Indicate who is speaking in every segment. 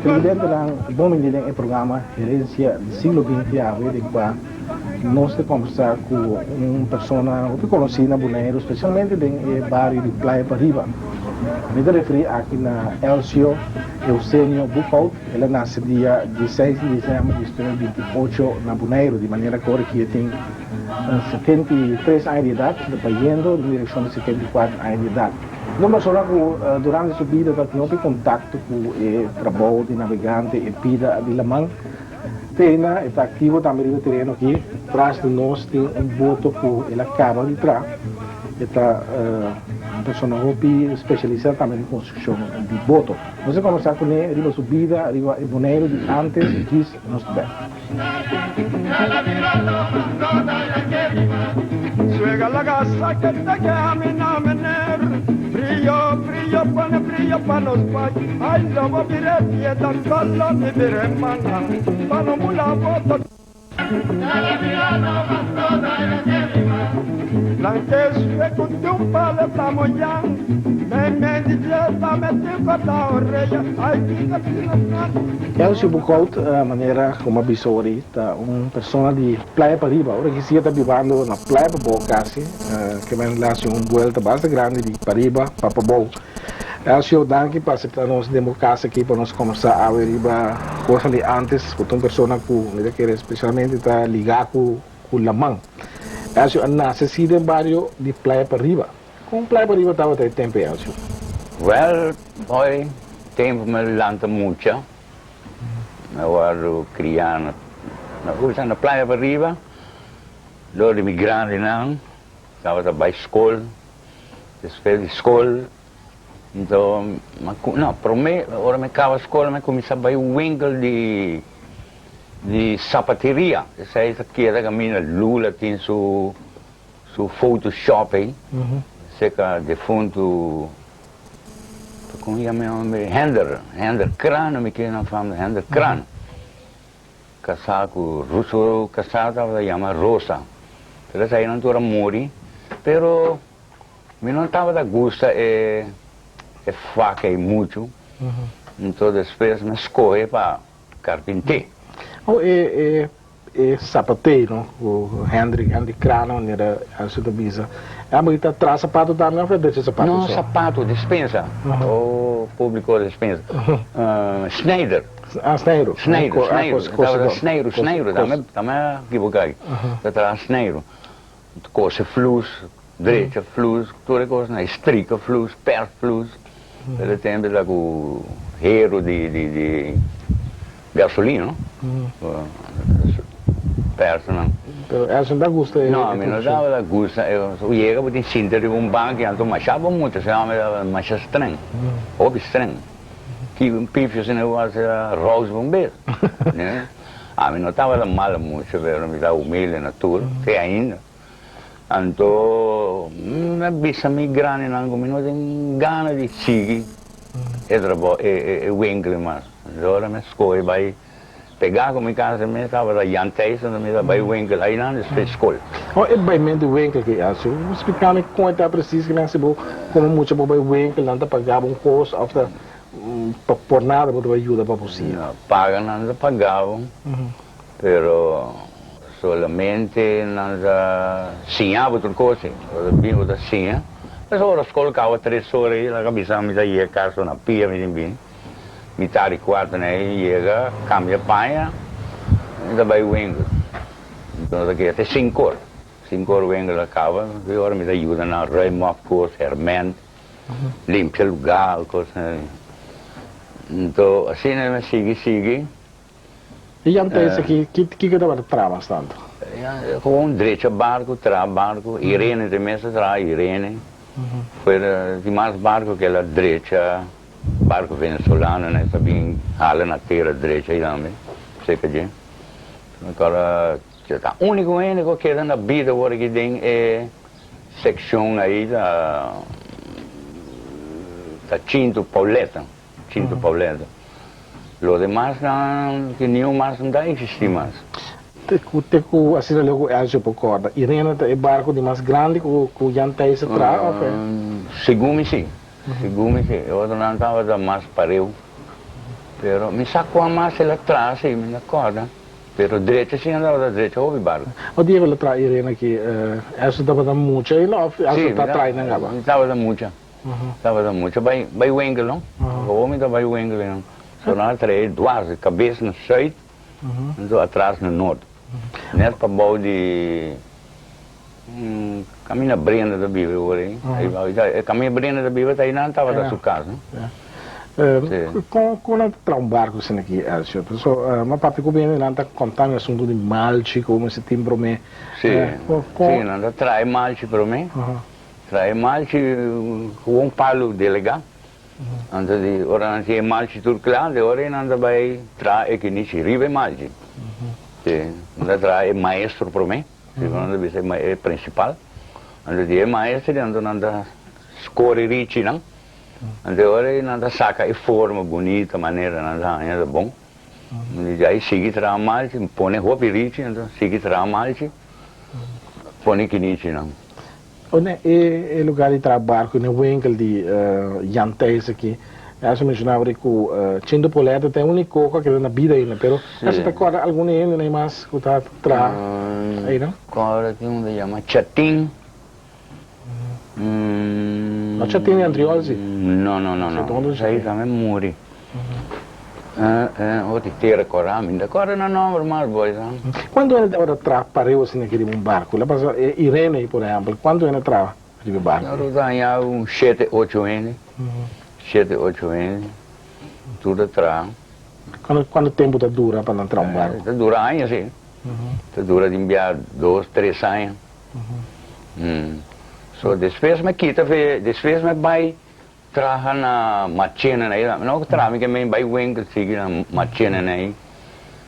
Speaker 1: Televidentenan, bon bini den e programa Herencia di Siglo Binti awe den kua nos ta kombersá ku un persona hopi konosí na Boneiru, spesialmente den e bario di Playa Pariba. Mi ta referí aki na Elcio Eusenio Boekhout. El a nase dia dieseis di desèmber di 1928 na Boneiru, di manera ku ora ki e tin 73 aña di edat, ta bayendo den direkshon di 74 aña di edat. E ta un persona ku durante su bida ta tin hopi kontakto ku e trabou di nabegante, e bida di laman. Tena e ta aktivo tambe riba e tereno aki. Tras di nos tin un boto ku el a kaba di traha. E ta un persona hopi spesialisá tambe den konstrukshon di boto. Nos a kombersá kuné riba su bida riba e Boneiru di ántes i djis nos ta bèk. Elcio Boekhout, manera como a bisa ori, ta un persona di Playa Pariba. Ora ki siya ta bibando na Playa Pabou casi, ke men la haci un buelta basta grandi di pariba pa pabou. Elcio, danki pa acepta nos den bo cas aki pa nos combersa awe riba cosnan di antes. Bo ta un persona cu mi ta kere specialmente ta liga cu laman. Elcio a nace si den bario di Playa Pariba. Con Playa Pariba tabata e tempo Elcio?
Speaker 2: Wel, boy, tempo mi lanta mucha, mi a wordo cria na usa na Playa Pariba, dor di mi grandinan tabata bay scol. Despues di skol, nto mi a no, prome ora mi kaba skol mi a kuminsá bai un winkel di di sapateria. Esei ta keda kaminda Lula tin su su photoshop ei, serka defuntu, kon yama e homber? Hender, Hender Kraan, mi kere nan fam Hender Kraan. Kasá ku su kasá tabata yama Rosa. Pero esainan tur a muri. Pero mi no tabata gusta e e vak ei muchu. Enton despues mi a skohe pa karpinté.
Speaker 1: Oh e e e zapatero ku Hendrik Hendrik Krano manera Elsie ta bisa. E amo ta traha sapato tambe of e drecha sapato
Speaker 2: No
Speaker 1: so?
Speaker 2: sapato, despensa. Oh publico despensa. Schneider.
Speaker 1: Ah, sneiru.
Speaker 2: Sneiru, sneiru. Tabata sneiru, sneiru. Ta ta mi a ekivoká aki. Ta traha sneiru. Kose flus, drecha flus, tur e kosnan. Strika flus, pèrs flus. Pero e tempu ta ku heru di di di gasolina, no? Pèrs nan.
Speaker 1: Pero Elson ta gusta e
Speaker 2: No, mi no tabata gusta e Yega bo tin sinta riba un banki anto masha bo mucha, se hòmber tabata masha streng, hopi streng. Ki un pifio si no a ser roos pa un bes. Ami no tabata malo mucho pero mi ta humilde na tur, te ainda. Anto mi a bisa mi grandinan ku mi no tin gana di sigui e trabou e winkel mas. Anto ora mi a skohe bai Pegá ku mi kasa mi tabata Jan Thijs anto mi ta bai winkel ainan despues skol.
Speaker 1: Oh e baimentu winkel ki Elcio bo splika mi kon e ta presis ki nan si bo komo mucha bo bai winkel nan ta paga bo un kos of ta pa por nada bo ta bai yuda pa bo siña.
Speaker 2: No paga nan ta paga bo pero solamente nan ta siña bo tur kos ei bo ta bin bo ta siña pasobra ora skol kaba tres ora ei nan a bisa mi ta yega kas na pia mi tin bini. Mitar di kuarto na e yega, kambia paña, mi ta bai winkel. Enton ta keda te sinkor. Sinkor winkel a kaba, di ora mi ta yuda nan ruim op kos, herment, limpia lugar, kosnan. Enton asina mi a sigui sigui.
Speaker 1: I antes aki, kiko tabata traha mas tantu?
Speaker 2: Gewoon drecha barku, traha barku. Irene te mes a traha, Irene. Fuera di mas barku ku el a drecha, barku venezolano nan ta bin hala na tera drecha ei tambe, serka dje. Mi kòrda ta úniko hende ku a keda na bida awor aki den e sekshon ei ta ta Chintu Pauletta, Chintu Pauletta. Lo demas nan ki niun mas no ta eksistí mas.
Speaker 1: Te ku te ku asina leu ku Elcio por kòrda, Irene ta e barku di mas grandi ku ku Jan Thijs a traha òf e?
Speaker 2: Segun mi sí. Segun mi si, e otronan tabata mas pareu. Pero mi sa kua mas el a traha si, mi no kòrda. Pero drecha si nan tabata drecha hopi barku.
Speaker 1: O dia ku el a traha Irene aki, Elso tabata mucha ainda òf Elso ta traha nan kaba?
Speaker 2: Si, mi tabata mucha. Tabata mucha. Bai bai winkel no. Awor mi ta bai winkel einan. So nan a traha e dwars, e kabes na sùit, anto atras na nort. Nèt pabou di. Kaminda Brenda ta biba awor ei. Kaminda Brenda ta biba ta einan tabata su kas, no?
Speaker 1: Kon kon nan ta traha un barku asina aki, Elcio? Paso mi a papia ku bende nan ta konta mi asuntu di malchi ku bo mester tin promé.
Speaker 2: Si, si, nan ta traha e malchi promé. Traha e malchi ku un palu delegá. Anto di ora nan tin e malchi tur kla, di ora ei nan ta bai traha e kinichi riba e malchi. Si, nan ta traha e maestro promé. Si nan ta bisa e principal, anto di e maestro anto nan ta score richi nan, anto e ora ei nan ta saca e forma bunita manera nan ta haña ta bon, di ai sigui traha malchi, pone hopi richi anto sigui traha malchi, pone kinichi nan.
Speaker 1: Unda e lugar di traha barco na e winkel di Jan Thijs aki, Elsa mencionaba di cu Chindo Poleta ta e unico cu a keda na bida ainda, pero Elsa ta corda algun hende na mas cu ta traha ainda?
Speaker 2: Corda tin un ta yama Chatin.
Speaker 1: No Chatin di Antriol si?
Speaker 2: No, no, no, no, esey tambe muri. Oti tera kora, mi no ta kòrda nan nòmber mas boy sa.
Speaker 1: Kuantu hende tabata traha pareu asina aki riba un barku? La pasa e Irene ei por ehèmpel, kuantu hende traha riba e barku?
Speaker 2: Nos ta haña un shete ocho hende, shete ocho hende, tur ta traha.
Speaker 1: Kuantu tempu ta dura pa nan traha un barku?
Speaker 2: Ta dura aña si, ta dura tin bia dos, tres aña. So despues mi kita fe, despues mi bai Traha na machinenan ei tambe. No ku traha mi ke men bai winkel sigui na machinenan ei.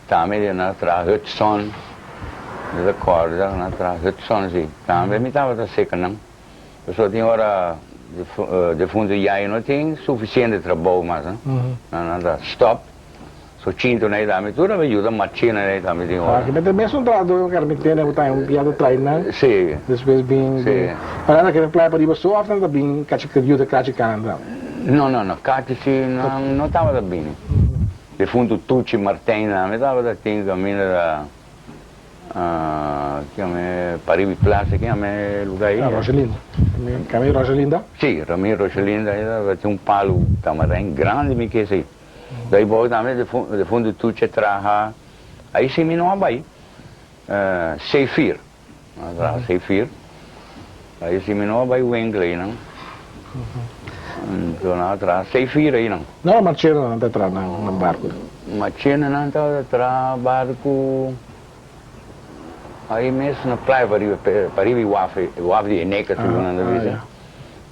Speaker 2: Tambe di nan traha Hudson. Mi ta kòrda nan traha Hudson si. Tambe mi tabata seka nan. Pasobra tin ora defuntu yayo no tin sufisiente trabou mas. Nan ta stòp. So chintu na e tambe tur a yuda machina na e tambe tin ora.
Speaker 1: Aki mester mesun trahador ku carpintero ku ta un bia ta trae nan.
Speaker 2: Si.
Speaker 1: Despues bin.
Speaker 2: Si.
Speaker 1: Pero nan ta kere playa pariba so of nan ta bin kachi yuda kachi kana tambe?
Speaker 2: No no no kachi si nan no tabata bini. Defuntu Tuchi Martijn tambe tabata tin kaminda ta. Kiame Paribi Plaza, kiame lugar ahí?
Speaker 1: Ah, Rogelinda. Kiame Rogelinda?
Speaker 2: Sí, Ramiro Rogelinda, ahí tabatin un palu tamarijn grandi mi ke si. Dai bou tambe defuntu Tuche traha, ahí sí mi no a bai, Seifir, a traha Seifir, ahí sí mi no a bai winkel einan, anto nan a traha Seifir einan.
Speaker 1: No, Marchena nan ta traha nan barku.
Speaker 2: Machina nan tabata traha barku ahí mes na playa pariba, pariba e waf, e waf di Eneca segun nan ta bisa.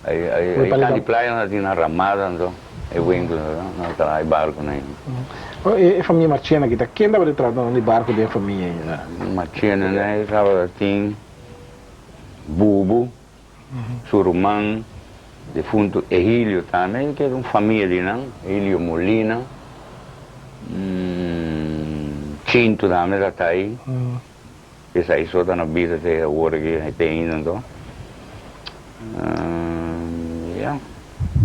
Speaker 2: Ahí, ahí, ahí kant di playa nan ta tin nan ramada anto, e winkel nan ta traha e barkunan ahí.
Speaker 1: Oh, e famia Marchena aki ta ken tabata traha nan di barku den e famia ahí?
Speaker 2: Marchena nan tabata tin Bubu. Su ruman defuntu Ehilio tambe ke un famia di nan, Ehilio Molina, Chintu tambe ta ta ei, esei so ta na bisa te awor aki e te ainda anto. Ya,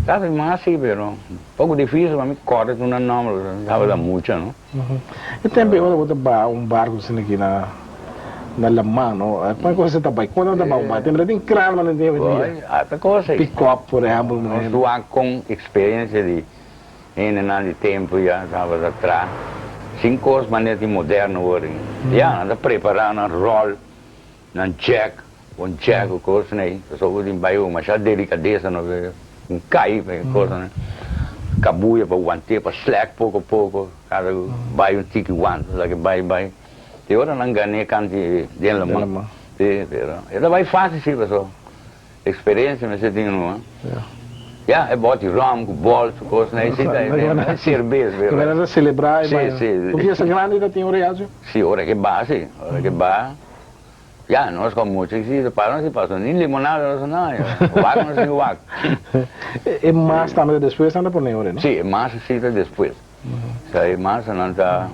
Speaker 2: ta tin mas si pero poko dificil pa mi corda tur nan nomber pasobra tabata mucha no.
Speaker 1: E tempo ei ora bo ta baha un barco asina aki na na laman no, cual cosa ta bai? Cuando ta baha un barco? Tempo tin kraan manera tin hoy dia.
Speaker 2: Ata cosa ei.
Speaker 1: Pick up por ehempel
Speaker 2: manera. Nos wak con experiencia di hendenan di tempo ya tabata traha sin cos manera tin moderno awor ei. Ya nan ta prepara nan rol, nan jack, bon jack cu cosnan ei, pasobra bo tin bai cu masha delicadeza no un cay pa e cosnan cabuya pa want'é pa slack poco poco cada bai un tiki wanta esaki bai bai te ora nan gan'é kanti den laman si pero e ta bai facil si pasobra experiencia mester tin no. Ya, e bòt di ròm ku bòls ku kos na e si ta e serbes
Speaker 1: pero. Ku ta selebrá e bai. Si, si. Un fiesta grandi ta tin ora Elcio?
Speaker 2: Si, ora ke ba si, ora ke ba. Ya, nos kon mucha si ta para nos si paso ni limonada nos no haña, wak nos tin wak.
Speaker 1: E mas tambe ta despues nan ta pone ora no?
Speaker 2: Si, e mas si ta despues. Sa e mas nan ta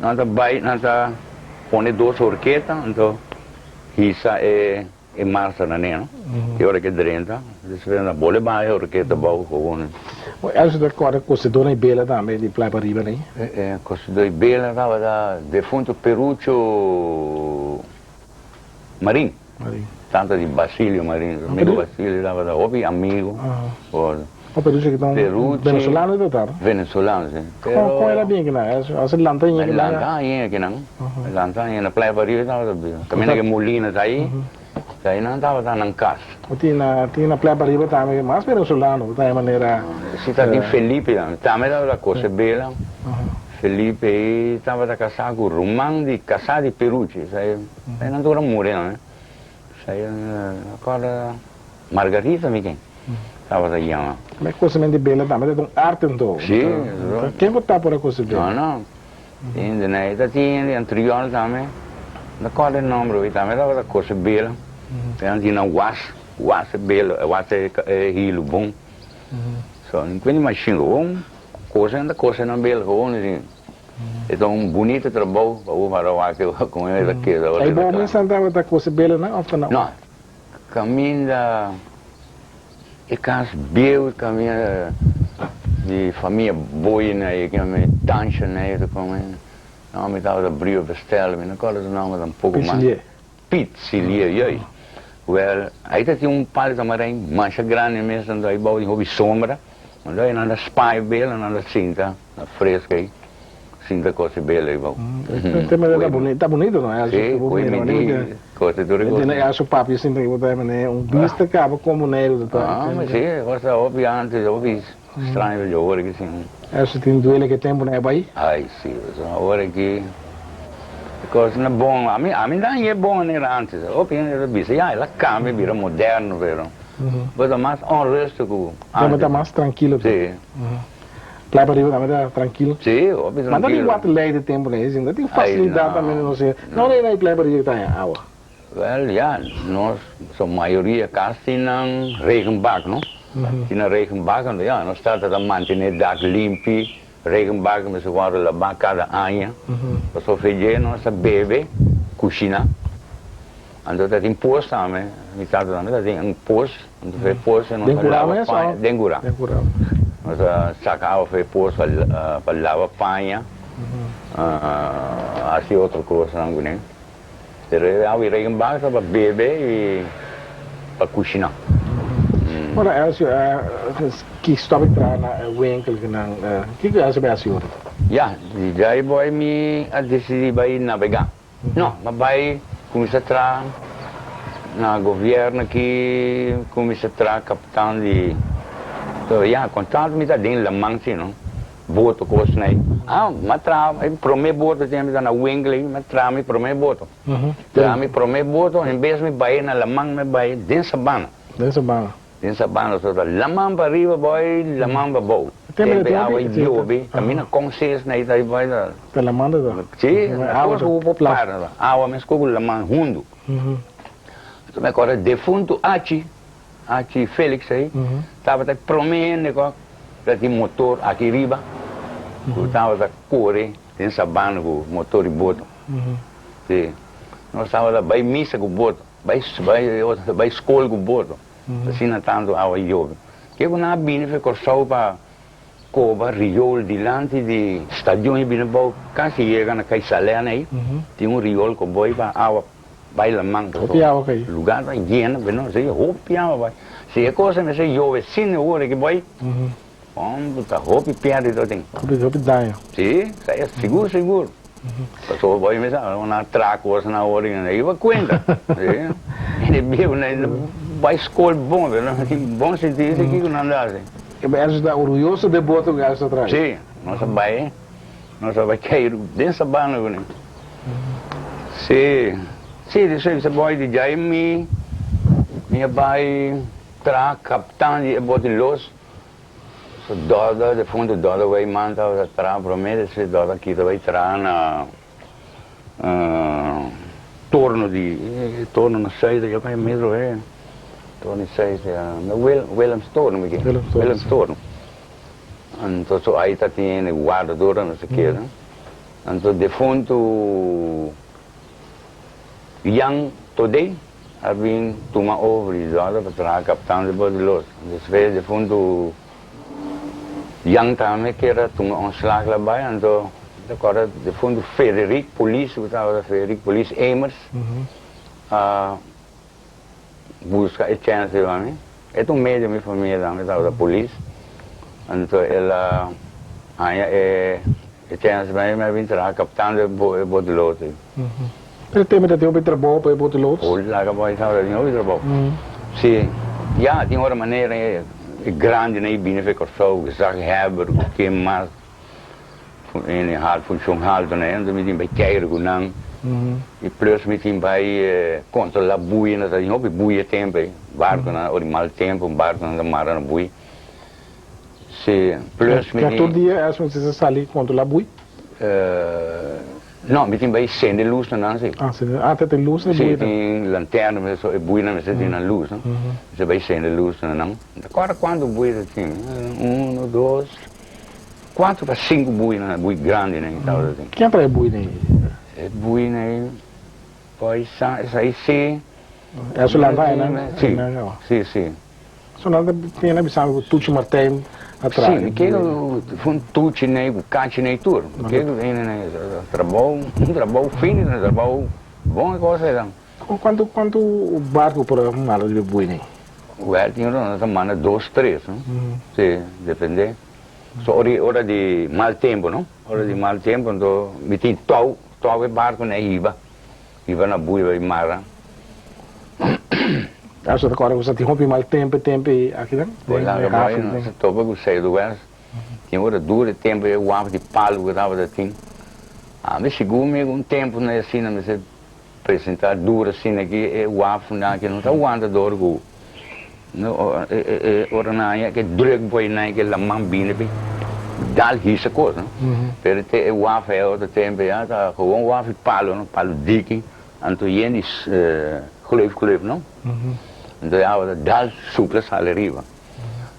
Speaker 2: nan ta bai nan ta pone dos horketa anto hisa e E marsa na neno, e ora ke drenta, despues nan bole baha e horketa bou gewoon.
Speaker 1: Bo Elsie ta kòrda kosedó na e bela tambe di Playa Pariba nei?
Speaker 2: E kosedó e bela tabata defunto Perucho Marin, tanta di Basilio Marin, su amigo Basilio tabata hopi amigo.
Speaker 1: O Perucho ki ta un venezolano e ta ta?
Speaker 2: Venezolano si.
Speaker 1: Kon el a bin akinan? El a lanta aña akinan?
Speaker 2: El lanta aña akinan. El lanta aña na Playa Pariba tabata biba. Kaminda ku e molina ta ahí, ta ahí nan tabata nan kas.
Speaker 1: O tin na tin na Playa Pariba tambe mas venezolano ta e manera.
Speaker 2: Si ta tin Felipe tambe. Tambe tabata kose bela. Felipe ei tabata kasá ku ruman di kasá di Peruchi. Esei nan tur a muri nan. Esei akorda Margarita mi ken. Tabata yama.
Speaker 1: Ma e kosemen di bela tambe ta un arte anto.
Speaker 2: Si.
Speaker 1: Ken por ta por a kose bela?
Speaker 2: No, no. Tin de na e ta tin di Antriol tambe. No kòrda e nòmber hopi. Tambe tabata kose bela. Nan tin nan was, was e bela, was e hilu bon. So, no kuende mashin gewoon kose nan ta kose nan bela gewoon asin. E ta un bunito trabou pa bo para wak kon e ta keda ora
Speaker 1: E bo mes nan tabata kose bela nan òf ta na
Speaker 2: No. Kaminda e kas bieu, kaminda di famia Boyena ei, kende Tansha Ney ta kome, no mi tabata brio bestel, mi no kòrda su nòmber tampoko mas.
Speaker 1: Piet Silié.
Speaker 2: Piet Silié, juist. Wèl, ei ta tin un palo tamarein masha grandi mes, anto ei bou tin hopi sombra, anto ei nan ta spa e bela, nan ta sinta na freska ei. Sinta kos e bela ei bou.
Speaker 1: Te manera ta bonito, ta bonito no?
Speaker 2: Si, koe midi, kos e tur e kos.
Speaker 1: Tene Elso papia sinta ki bo ta mane un bista kaba kon Boneiru ta
Speaker 2: ta. Ah, ma si, kos ta hopi antes, hopi straño di awor aki sin.
Speaker 1: Elso tin duele ke tempu na e bai?
Speaker 2: Ai si, pasobra awor aki e kos na bon, ami ami ta haña e bon manera antes, hopi hende ta bisa ya el a kambia bira moderno pero bo ta mas onrustig ku antes.
Speaker 1: Bo ta mas trankilo.
Speaker 2: Si.
Speaker 1: Playa Pariba tambe ta trankilo.
Speaker 2: Sí, hopi
Speaker 1: Ma no tin
Speaker 2: trankilo.
Speaker 1: waterlei di tempu nei, no tin
Speaker 2: Ai,
Speaker 1: facilidad tambe
Speaker 2: no,
Speaker 1: no sé. No
Speaker 2: no.
Speaker 1: rei na Playa Pariba ta haña awa.
Speaker 2: Wel, ya, nos, so mayoria kas tin nan regenbak, no? Tin nan regenbak, anto ya, nos trata ta mantene dak limpi, regenbak mester wòrdu labá kada aña. Pasobra fe dje nos ta bebe, kushiná. Anto ta tin pos tambe, mi tata tambe ta tin un pos, anto fe pos nos
Speaker 1: Den
Speaker 2: ta
Speaker 1: kurá
Speaker 2: laba
Speaker 1: mes
Speaker 2: paña,
Speaker 1: òf?
Speaker 2: den kurá.
Speaker 1: Den kurá.
Speaker 2: Nos ta saka awa fe pos pa pa laba paña, hasi otro kosnan kuné. Pero e awa di regenbak ta pa bebe i pa kushiná.
Speaker 1: Ora Elcio ki stòp di traha na e winkel kinan, kiko Elcio bai hasi ora?
Speaker 2: Ya, di djai boy mi a disidí bai nabegá. No, m'a bai kuminsá traha na gobièrnu aki, kuminsá traha kapitan di, so ya, kontantu mi ta den laman si no, boto kosnan ei. Ah, m'a traha e promé boto tin mi ta na winkel ei, m'a traha mi promé boto. Traha mi promé boto, en bes mi bai na laman mi bai den sabana.
Speaker 1: Den sabana.
Speaker 2: Den sabana so ta laman pa riba boy, laman pa bou. Tempe awa i yobe, kaminda kon ses na i ta bai ta.
Speaker 1: Ta laman ta ta.
Speaker 2: Si, awa ku por para, awa meskos ku laman hundu. Anto mi akorda defuntu Achi, Achi Felix ei, tabata e prome hende ku ta tin motor aki riba, ku tabata kore den sabana ku motor di boto. Si, nos tabata bai misa ku boto. Bai bai bai skol ku boto. Asina tantu awa yobe. Ke ku nan a bini fe Kòrsou pa koba riol dilanti di stadion i bini bou kasi yega na Kaisalèn ei, tin un riol ku boi pa awa bai laman
Speaker 1: Hopi awa kai.
Speaker 2: Lugar ta yena beno si hopi awa bai. Si e kos mester yobe sin e ora ki bai, Hombre, ta hopi perdida tin.
Speaker 1: Hopi, hopi daño.
Speaker 2: Sí, sa e sigur, sigur. Pasobra bo mi sa, un atraco asina ora i iba cuenta. Sí. E bieu na bai scol bon, pero nan tin bon sintido si kico nan ta haci.
Speaker 1: E Elsa ta orguyoso de boto cu Elsa trae.
Speaker 2: Sí, nos a bai, nos a bai keiru den sabana cu ne. Sí, sí, di su boy di Jaime, mi a bai. traha kaptan di e bote los. So dòda, defuntu dòda Weyman tabata traha promé, despues dòda kita bai traha na torno di, torno na Zuid, yo kan e metro e, torno di Zuid, na Willemstorno mi ke, Willemstorno. Anto so ai ta tin hende wardador no se keda. Anto defuntu Jan Todé a bin tuma over di dòda pa traha kaptan di bote los. Despues defuntu Jan tambe kier a tuma ontslag la bai anto mi ta kòrda defuntu Frederick Polis ku tabata Frederick Polis Emers a buska e chèns riba mi. E ta un medio mi famia tambe tabata polis anto el a haña e chèns riba mi mi a bin traha kaptan di e bote loods ei.
Speaker 1: Pero tempo ta tin hopi trabou pa e bote loods?
Speaker 2: Hopi laga bai tabata tin hopi trabou. Si, ya tin ora manera e grandinan ei bini for Kòrsou, gezaghebber ku ken mas en e funshon haltu na e, anto mi tin bai keiru ku nan i plus mi tin bai kontrolá buinan, ta tin hopi bui e tempu ei, barkunan ora di mal tempu barkunan ta mara na bui, si plus mi tin.
Speaker 1: Tur dia esei mester sali kontrolá bui?
Speaker 2: No, mi tin bai sende lus na nan si.
Speaker 1: Ah, sende, ah, ta tin lus na e
Speaker 2: buinan? Si, tin lanterna, mi e buinan mester tin nan lus, no? Mester bai sende lus na nan. Ta kòrda kuantu bui ta tin, uno, dos. Cuatro pa cinco buinan, bui grandinan e tabata tin.
Speaker 1: Ken trae e buinan ei?
Speaker 2: E buinan ei, poi sa, esai si.
Speaker 1: E su lanta einan?
Speaker 2: Si, si, si.
Speaker 1: So nan ta tene bisa mi cu Tuchi Martijn a trae.
Speaker 2: Si, mi kere fu un Tuchi nei cu Cachi nei tur. Mi kere cu hende nei trabou, un trabou fini, un trabou bon e cosa einan.
Speaker 1: Cuanto, cuanto barco por a manda riba e buinan?
Speaker 2: Wel, tin ora nan ta manda dos, tres, no? Si, depende. So ora di ora di mal tempo no, ora di mal tempo anto mi tin tou, tou e barco na hiba, hiba na bui bai mara.
Speaker 1: Ah, so ta kòrda ku sa tin hopi mal tempo e tempo ei akinan?
Speaker 2: Bo laga bai no sa topa ku Zuidwest, tin ora duro e tempo ei waf di palu ku tabata tin. Ami sigur mi un tempo na asina mi sa presenta duro asina aki e waf nan aki no ta wanta dor ku. No, e ora nan haña ke druk boy nan ke laman bini pi dal hisa kos no. Pero te e waf e otro tempo ya ta gewoon waf di palo no, palo diki, anto yen di gleuf gleuf no. Anto e awa ta dal supla sali riba.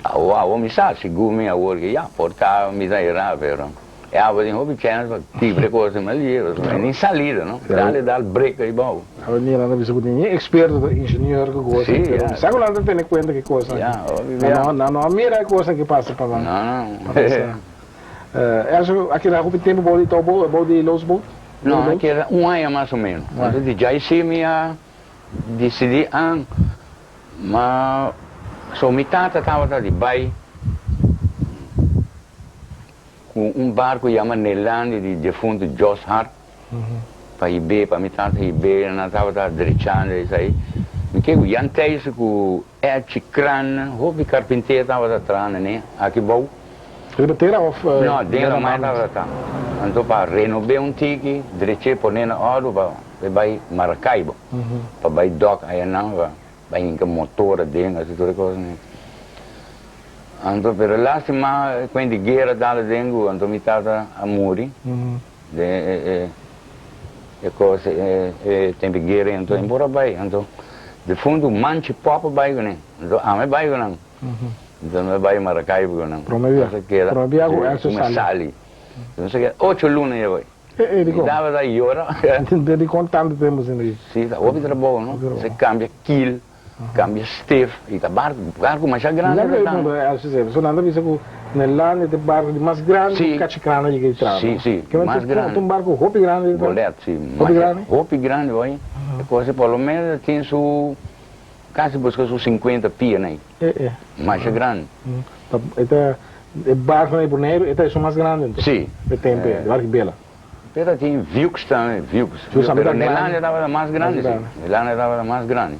Speaker 2: Awo awo mi sa sigur mi awor ke ya por ta mi ta era pero e awa tin hopi chèns pa kibra e kos mas lihe pasobra e tin salida no, dal e dal brek aibou.
Speaker 1: Awe mi nan ta bisa ku tin e eksperto ta ingenieur ku kos pero sa ku nan ta tene kuenta ki kosnan aki. Nan no a mira e kosnan ki pasa pa nan.
Speaker 2: No no.
Speaker 1: Elso a keda hopi tempu bou di touboat bou di loosboat?
Speaker 2: No a keda un aña mas o menos. Anto di djai si mi a disidí an ma so mi tata tabata di bai ku un barku yama Nelandi di defuntu Jos Hart. Pa hib'é, pa mi tata hib'é, nan tabata drechando esei. Mi ke ku Jan Thijs ku Etchi Kran, hopi karpinter tabata traha na ne aki bou.
Speaker 1: Riba tera of
Speaker 2: No, den Lamar tabata ta. Anto pa renob'é un tiki, drech'é, pon'é na òrdu pa e bai Maracaibo, pa bai dòk ayanan, pa bai hinka motor aden, asi tur e kosnan. Anto, pero lastima, kuen di guera dal aden ku anto mi tata a muri. Den e kos e tempu guera anto e por a bai anto defuntu manchi pòp a bai kuné anto ami a bai ku nan anto mi a bai Maracaibo ku nan
Speaker 1: Prome bia prome bia ku Elso
Speaker 2: sali sali nos a keda ocho luna ya bai mi tabata yora
Speaker 1: Dikon tantu tempu sin di
Speaker 2: si ta hopi trabou no se kambia kil. Cambia stef y ta barco, barco masha grandi
Speaker 1: ta tan. So nan ta bisa cu Nelande ta e barco di mas grandi cu Cachikrana yega di traha.
Speaker 2: Si, si, mas grandi.
Speaker 1: Ta un barco hopi grandi.
Speaker 2: Bolet, si.
Speaker 1: Hopi grandi?
Speaker 2: Hopi grandi hoy. E cosa por lo menos tin su casi busca su 50 pia ney.
Speaker 1: E, e.
Speaker 2: Masha grandi.
Speaker 1: E ta e barco na Boneiru e ta esun mas grandi anto?
Speaker 2: Si.
Speaker 1: E tempo e, barco di bela.
Speaker 2: Pero tin Vieux tambe, Vieux. Pero Nelande tabata mas grandi, si. Nelande tabata mas grandi.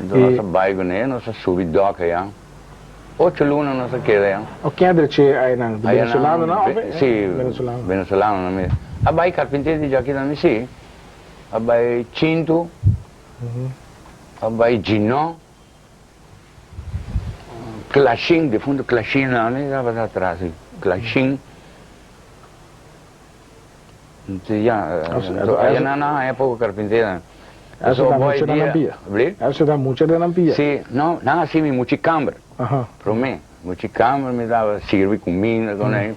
Speaker 2: Enton nos a bai kuné, nos a subi dòk ayá. Ocho luna nos a keda ayá.
Speaker 1: O ken a dreché ayanan? Di venezolanonan òf e?
Speaker 2: Si, venezolanonan mes. A bai karpinter di djaki tambe, si. A bai Chintu, a bai Ginó. Klashin, difunto Klashin nan tabata atras, Klashin. Ya, aya nan a haña poko karpintero.
Speaker 1: Eso ta mucha den nan pia. Eso ta mucha den nan pia.
Speaker 2: Si, no, nan a sirbi muchi kamber. Prome, muchi kamber mi tabata sirbi kuminda kon ei.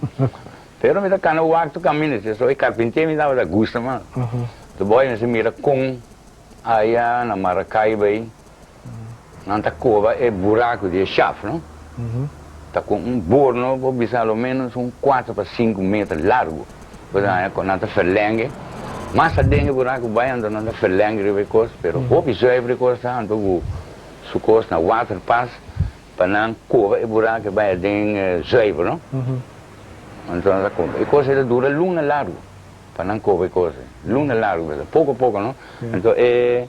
Speaker 2: Pero mi ta kana wak tur kaminda, si so e karpintero mi tabata gusta mas. Anto boy mester mira kon aya na Maracaibo ei nan ta koba e buraku di e shaf, no? Ta ku un borno bo bisa lo menos un kuater pa sinku meter largu. Bo ta haña ku nan ta ferlenge. Mas aden e buraku bai anto nan ta ferlenge riba e kos, pero hopi zuiver e kos ta anto ku su kos na waterpas pa nan koba e buraku e bai aden zuiver, no? Anto nan ta koba. E kos ei ta dura luna largu pa nan koba e kos ei. Luna largu, poko poko, no? Anto e.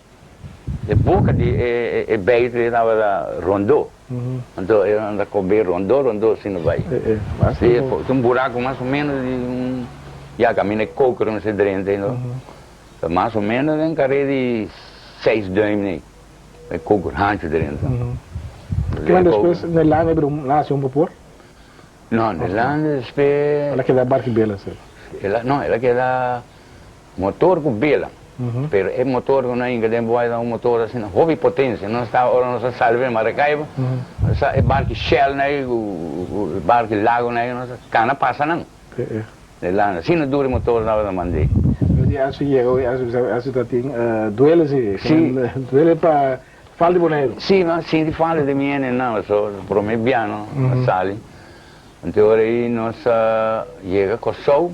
Speaker 2: E boka di e beter tabata rondó. Anto e anda kobe rondó rondó asina bai. Si, ta un buraku mas o ménos di un, ya kaminda e koker mester drenta ei no. Ta mas o ménos den kare di seis duim nei, e koker hanchu drenta.
Speaker 1: Kiman despues Nelande bira un nasi un bapor?
Speaker 2: No, Nelande despues.
Speaker 1: El a keda barki bela asina?
Speaker 2: No, el a keda. Motor cu bela, pero e motor cu nan hinca den boai ta un motor asina hopi potencia, nos ta ora nos a sali for di Maracaibo, nos sa e barki Shell na ei cu e barki Lago na ei nos a cana pasa nan den landa, asina duro e motor tabata mand'e.
Speaker 1: Pero di asu yega hoy asu bisa asu ta tin duele si, duele pa falta di Boneiru.
Speaker 2: Si, mi a sinti falta di mi hende nan pasobra prome biaha no a sali, anto ora ei nos a yega Corsou.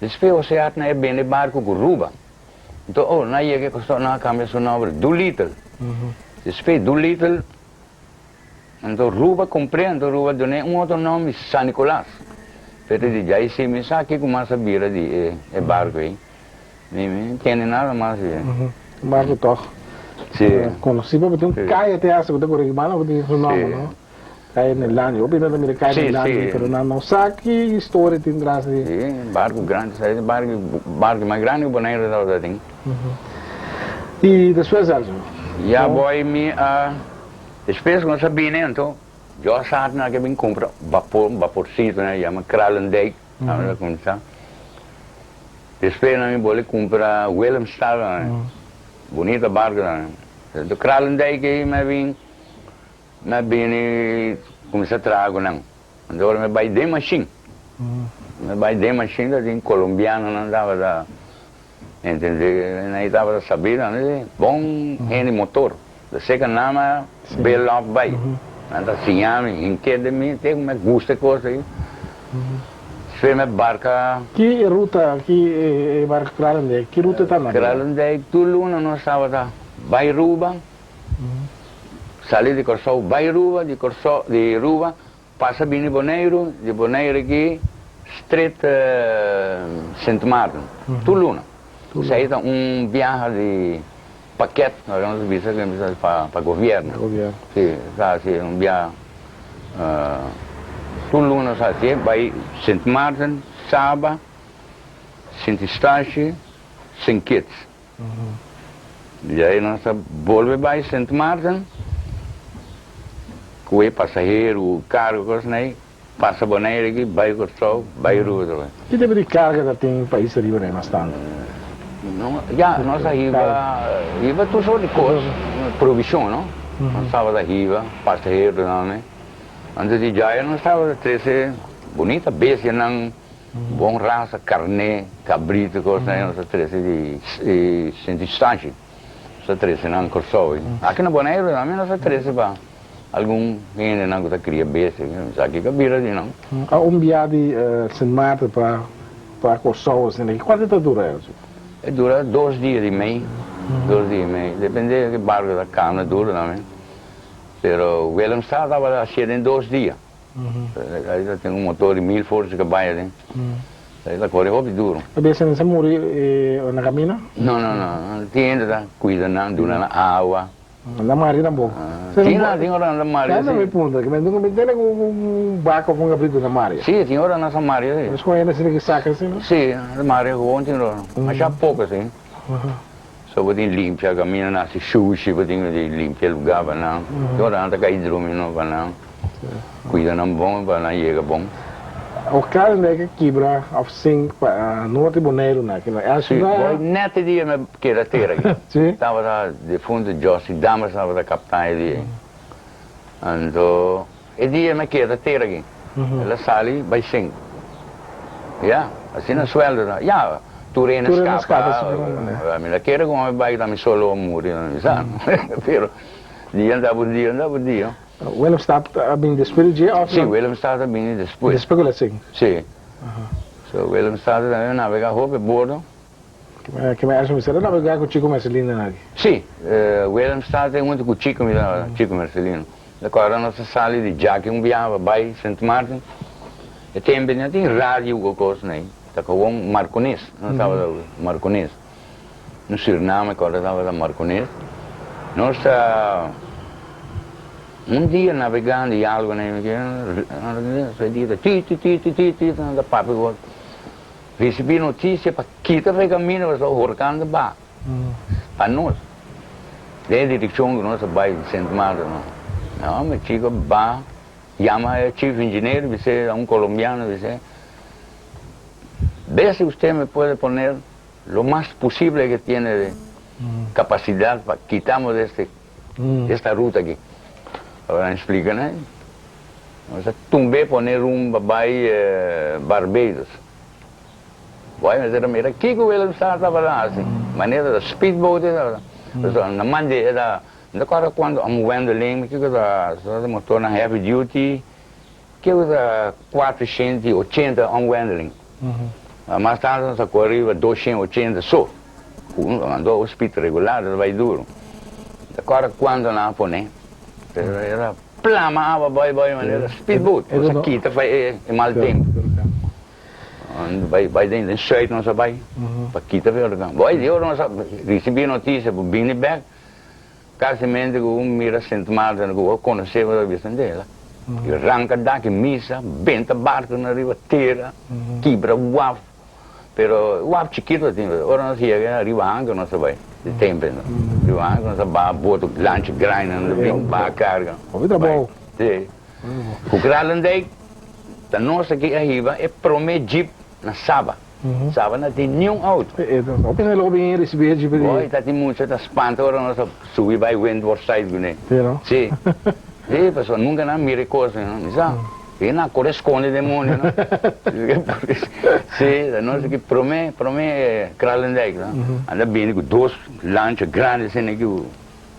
Speaker 2: Despues José Artna e bende barco cu Ruba. Enton ora nan a yega e costado nan a cambia su nomber Doolittle. Despues Doolittle, enton Ruba compr'e, enton Ruba dun'e un otro nomber San Nicolas. Pero di djai si mi sa kico mas a bira di e barco ey. Mi mi no tende nada mas di e.
Speaker 1: Un barco toch conoci pasobra tin un caya te hasta cu ta core riba cu tin su nomber no. Kaya Nelani, hopi nan ta mira Kaya Nelani, pero nan no sa ki historia tin tras di.
Speaker 2: Si, barku grandi, sa e barku, barku mas grandi ku Boneiru tabata tin.
Speaker 1: I despues Elzo?
Speaker 2: Ya boy, mi a, despues ku nos a bini anto, Jos Hartner a ke bin kumpra bapor, un baporcito nan a yama Kralendijk, nan a kuminsá. Despues nan a bin bole kumpra Willemstad, bunita barku nan. Anto Kralendijk ei mi a bin. Mi a bini cuminsa traha cu nan. Anto ora mi bay den mashin, mi bay den mashin ta tin colombianonan tabata entende, nan tabata sabi tambe di bon hende motor. Ta seca nan a bel of bay. Nan ta siña mi, hinke den mi te cu mi a gusta e cos ey. Despues mi a barca.
Speaker 1: Ki ruta, ki e barca Kralendijk, ki ruta ta na?
Speaker 2: Kralendijk tur luna nos tabata bay Ruba. Sali di Kòrsou bai Ruba, di Kòrsou di Ruba pasa bini Boneiru, di Boneiru aki stret Sint Maarten, tur luna. Esei ta un biaha di pakèt, nos ta bisa ku pa gobièrnu. Si, ta hasi un biaha tur luna nos ta hasié, bai Sint Maarten, Saba, Sint Eustatius, Sint Kitts. Di ahí nos a bolbe bai Sint Maarten ku e pasahero, ku kargo, kosnan ahí, pasa Bonaire aki, bai Kòrsou, bai Aruba otra bes.
Speaker 1: Ki tipo di karga ta tin pais ariba den mas tantu?
Speaker 2: No, ya, nos a hiba, hiba tur sort di kos, provishon, no? Nos tabata hiba pasahero tambe. Antes di djaya nos tabata trese bunita bestianan. Bon rasa, karné, kabrito, kosnan ei nos a trese di Sint Eustatius. Nos a trese nan Kòrsou. Aki na Boneiru tambe nos a trese pa algun hendenan ku ta kria bestia. Esaki ka bira di nan.
Speaker 1: A un bia di Sint Maarten pa pa Kòrsou asina, kuantu ta dura eso?
Speaker 2: E dura dos dia di mei, dos dia i mei. Depende di ki barku ta kana dura tambe. Pero Willemstad tabata hasié den dos dia. Ahí ta tin un motor di mil forza ke bai aden. Ahí ta kore hopi duro.
Speaker 1: A bes nan sa muri na camino?
Speaker 2: No, no, no. Tin hende ta cuida nan, duna nan awa.
Speaker 1: Na mari tampoco?
Speaker 2: Tin ora, tin ora nan ta mari si.
Speaker 1: Nan mi puntra, ke men nunca mi tene cu un baca of un cabrito na mari.
Speaker 2: Si, tin ora nan sa mari si.
Speaker 1: Nos con hende asina ke saca asina?
Speaker 2: Si, nan ta mari gewoon tin ora. Masha poco si. So bo tin limpia caminda, nan hasi shushi, bo tin di limpia lugar pa nan. Tin ora nan ta cay drumi no pa nan. Cuida nan bon pa nan yega bon.
Speaker 1: O Kralendijk a kibra of sink pa noord di Boneiru na kila el
Speaker 2: Si,
Speaker 1: ciudad.
Speaker 2: boy net e dia mi keda tera aki.
Speaker 1: Si.
Speaker 2: Tabata defunto Josy Dammers tabata captain e dia ei. Anto e dia mi keda tera aki. El a sali bai sink. Ya, asina sueldo ta. Ya, tur hende
Speaker 1: Tur hende
Speaker 2: scapa.
Speaker 1: scapa, si.
Speaker 2: Mi ta kere cu mi bai ta mi solo a muri, mi sa. Pero dia ta bu dia ta bu dia.
Speaker 1: Willemstad a bini despues di dje of?
Speaker 2: Sí, Willemstad a bini despues.
Speaker 1: Despues ku el a sing?
Speaker 2: Sí. So Willemstad tambe a nabegá hopi bordo.
Speaker 1: Ke men mester a nabegá ku Chico Mercelino nan aki?
Speaker 2: Sí, Willemstad ta huntu ku Chico Chico Mercelino. Mi kòrda nos a sali di Djaki un biaha pa bai Sint Maarten. E tempu no tin radio ku kos nei, ta kawon markones, nos tabata markones. No Suriname kòrda tabata markones. Nos ta un dia nabegando i algu na e dia ta ti ti ti ti ti ti nan ta papia ku otro. Risibí notisia pa kita for e kaminda pasobra horkan ta baha pa nos. Den e direkshon ku nos a bai Sint Maarten no. No, mi chiko baha yama e chief engineer bis'é un kolombiano bis'é, Ve si usted me puede poner Lo mas posible que tiene de capacidad pa kitamos de este esta ruta aki. Ahora nan explica nan, nos a tumbe pone rumba bay Barbados. Bay mester a mira kico Willemstad tabata haci, manera ta speedboat e tabata. Pasobra nan mande e ta, no ta acorda cuando un wendeling, kico ta, ta motornan heavy duty, Kico ta 480 omwendeling? Mas tanto nos a core riba 280 so. Anto speed regular ta bay duro. Ta core cuanto nan a pone. Pero era plama awa bay bay manera speedboat. Nos a kita pa e mal tempo. Bay bay den zuid nos a bay pa kita pa e huracan. Boy di ora nos a ricibi noticia pa bini bek. Casimente cu un mira Sint Maarten cu bo conoce bo ta bisa ndela. Y ranca daki misa, benta barconan riba tera, kibra waf. Pero waf chikito tin, ora nos yega riba anker nos ta bay, di tempo ento. Riba anker nos ta baha boto lancha grandi nan ta bin baha carga.
Speaker 1: Hopi trabou.
Speaker 2: Si. Cu Kralendijk ta nos aki a hiba e prome jeep na Saba. Saba no tin niun auto.
Speaker 1: Hopi hende lo bin ricibi e jeep di.
Speaker 2: Hoy ta tin mucha ta spanta ora nos a subi bay Windward side cune.
Speaker 1: Si no?
Speaker 2: Si. Si, pasobra nunca nan a mira e cos no. Mi sa, e nan a core sconde demonio no. Si, ta nos aki prome, prome Kralendijk no. Anda bini cu dos lancha grandi asina cu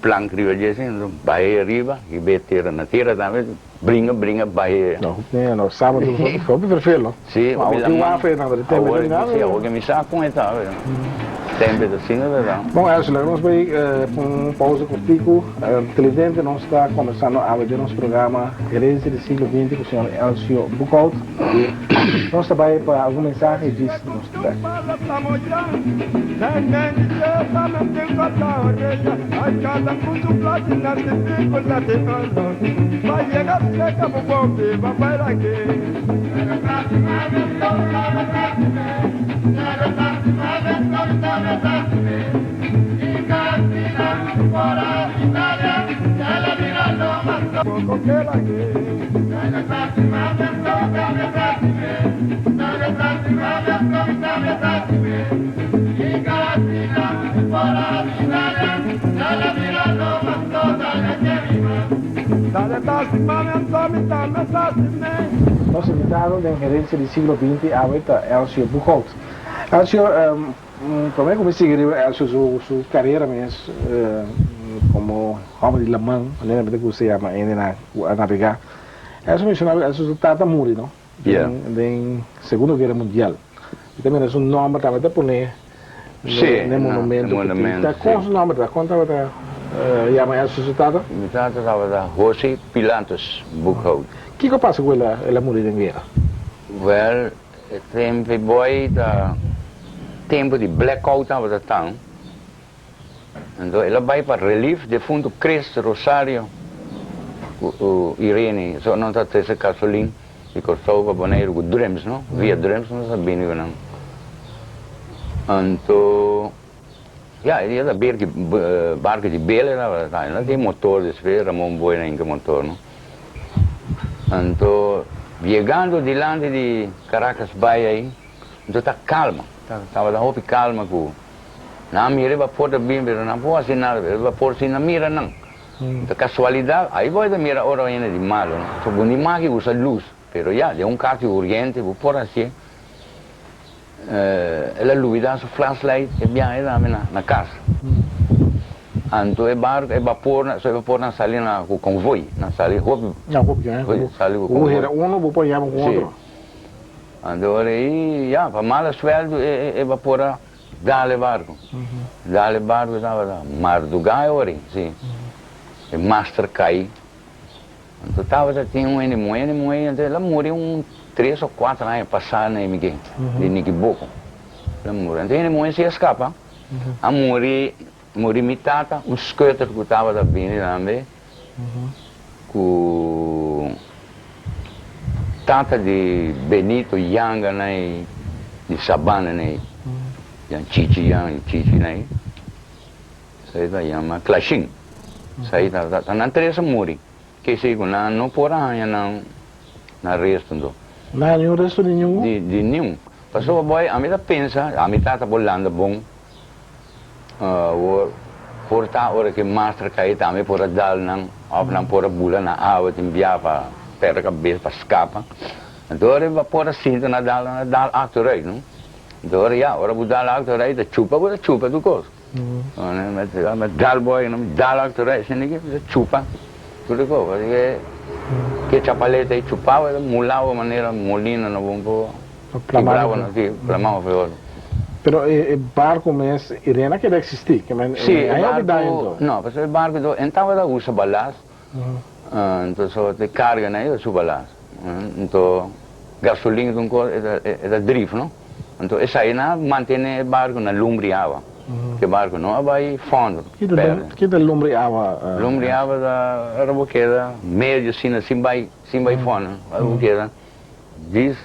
Speaker 2: Plank riba dje sin, lo bahe ariba i be tera na tera tambe, bringa bringa bahe.
Speaker 1: No, nee, no, sábado hopi verveel,
Speaker 2: Si, hopi
Speaker 1: laman.
Speaker 2: Awor si, awor ke mi sa kon e ta, tempe ta asina ta ta.
Speaker 1: Bon, Ursula, nos bai pa un pausa kortiku. Televidente, nos ta kombersando awe den nos programa Herencia di Siglo Binti ku señor Elcio Boekhout. Nos ta bai pa algun mensahe i djis nos ta bek. Nos invitado den Herencia di Siglo Binti awe ta Elcio Buchholz. Elcio, Prome ku mi sigui riba Elcio su su karera mes komo hòmber di laman, manera mi ta gusta yama hendenan ku a nabegá. Elcio menshonaba ku Elcio su tata muri no den den Segundo Guera Mundial. Mi ta mira su nòmber tambe ta pone n'e monumento ku tin. Ta kon su nòmber ta? Kon tabata yama Elcio su tata?
Speaker 2: Mi tata tabata Jose Pilatus Boekhout.
Speaker 1: Kiko pasa ku el a muri den guera?
Speaker 2: Wèl, E tempu boy ta tempu di blackout tabata tan, anto el a bai pa relief defuntu Chris Rosario ku Irene, so nan ta trese gasolin di Kòrsou pa Boneiru ku drums no, via drums nos a bini ku nan. Anto ya e dia ta berki barku di bela tabata tan, no tin motor despues Ramon Boy na hinka motor no. Anto yegando dilanti di Caracas Bay ei, anto ta calma, tabata hopi calma cu nan a mira e bapor ta bin pero nan por haci nada, pero e bapor si nan mira nan. Ta casualidad, ahi bo ta mira ora hende di malo no, so bo ni maki usa luz, pero ya den un caso urgente bo por hacié. El a lubida su flashlight e biahe tambe na cas. Anto e barco, e bapor, so e bapornan sali na cu convoy, nan sali hopi.
Speaker 1: Na hopi, eh?
Speaker 2: Hopi, sali cu convoy.
Speaker 1: Cu hera uno bo por yama cu otro.
Speaker 2: Si. Anto ora ei, ya, pa mala sueldo e e bapor a dal e barco. Dal e barco tabata marduga e ora ei, si. E master cay. Anto tabata tin un hende muhé, hende muhé, anto el a muri un tres o cuatro aña pasá na Emiké, di Nikiboko. El a muri. Anto hende muhé si a scapa. A muri, muri mi tata, un schutter cu tabata bini tambe, cu tata di Benito Yanga na e, di Sabana na e, Jan Chichi Jan, Chichi na e. Esei ta yama Clashin. Esei ta ta nan tres a muri. Kese ku nan no por a haña nan nan resto anto.
Speaker 1: No haña niun resto di niun?
Speaker 2: Di di niun. Pasobra boy ami ta pensa, ami tata por landa bon awor por ta ora ke master kai tambe por a dal nan of nan por a bula na awa tin bia pa perde kabes pa skapa. Anto ora e por a sinta na dal nan a dal achteruit no. Anto ora ya ora bo dal achteruit ta chupa bo ta chupa tur kos. Mi dal boy no mi dal achteruit esei ki ta chupa tur e kos pasobra ke chapaleta ei chupaba e ta mulaba manera molino no bon por kibraba no si plamaba peor.
Speaker 1: Pero e barco mes Irene a keda existi ke men
Speaker 2: Si e
Speaker 1: hay hopi daño
Speaker 2: barco
Speaker 1: anto?
Speaker 2: no pasobra e barco do en tabata usa balas enton so e carga nan e ta su balas enton gasolin ta un kos e ta drif no. Anto esai nan a mantene e barco na lumbre awa, ke barco no a bai fondo, perde.
Speaker 1: Ki ta lumbre awa?
Speaker 2: Lumbre awa ta ora bo keda medio asina sin bai sin bai fondo, ora bo keda dis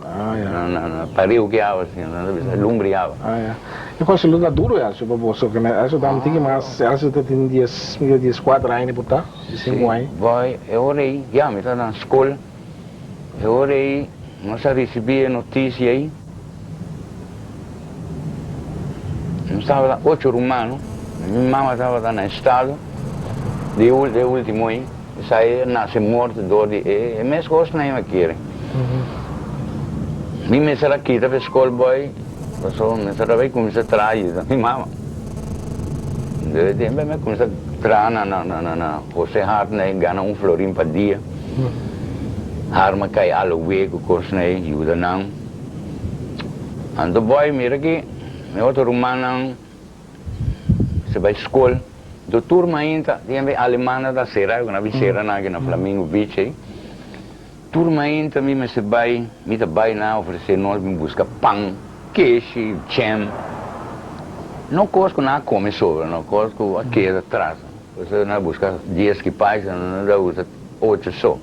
Speaker 2: na pareu ki awa asina, nan ta bisa lumbre awa.
Speaker 1: E kos lo ta duro Elcio pa boso, ke Elcio ta un tiki mas, Elcio ta tin dies, mi ta dieskuater aña por ta, diesinku aña.
Speaker 2: Boy, e ora ei ya mi ta na skol. E ora ei nos a risibí e notisia ei. Nos tabata ocho rumano, mi mama tabata na estado di e ultimo ei. Esei a nase morto dor di e mes kosnan ei mi a kere. Mi mester a kita pa e skol boy pasobra mi mester a bai kuminsá traha yuda mi mama. Desde e tempu ei mi a kuminsá traha na Jose Hartney gana un florin pa dia. Harma kai alo wee ku kosnan ei yuda nan. Anto boy mira ki mi otro rumannan se bai skol. Anto tur mainta tin e alemannan ta sera ku nan a bin sera nan aki na Flamingo Beach ei. Tur mainta mi mester bai, mi ta bai nan ofresé nos bin buska pan, keshi, jam. No kos ku nan a kome sobra no, kos ku a keda tras. Pasobra nan a buska dies kipash, nan a usa ocho so.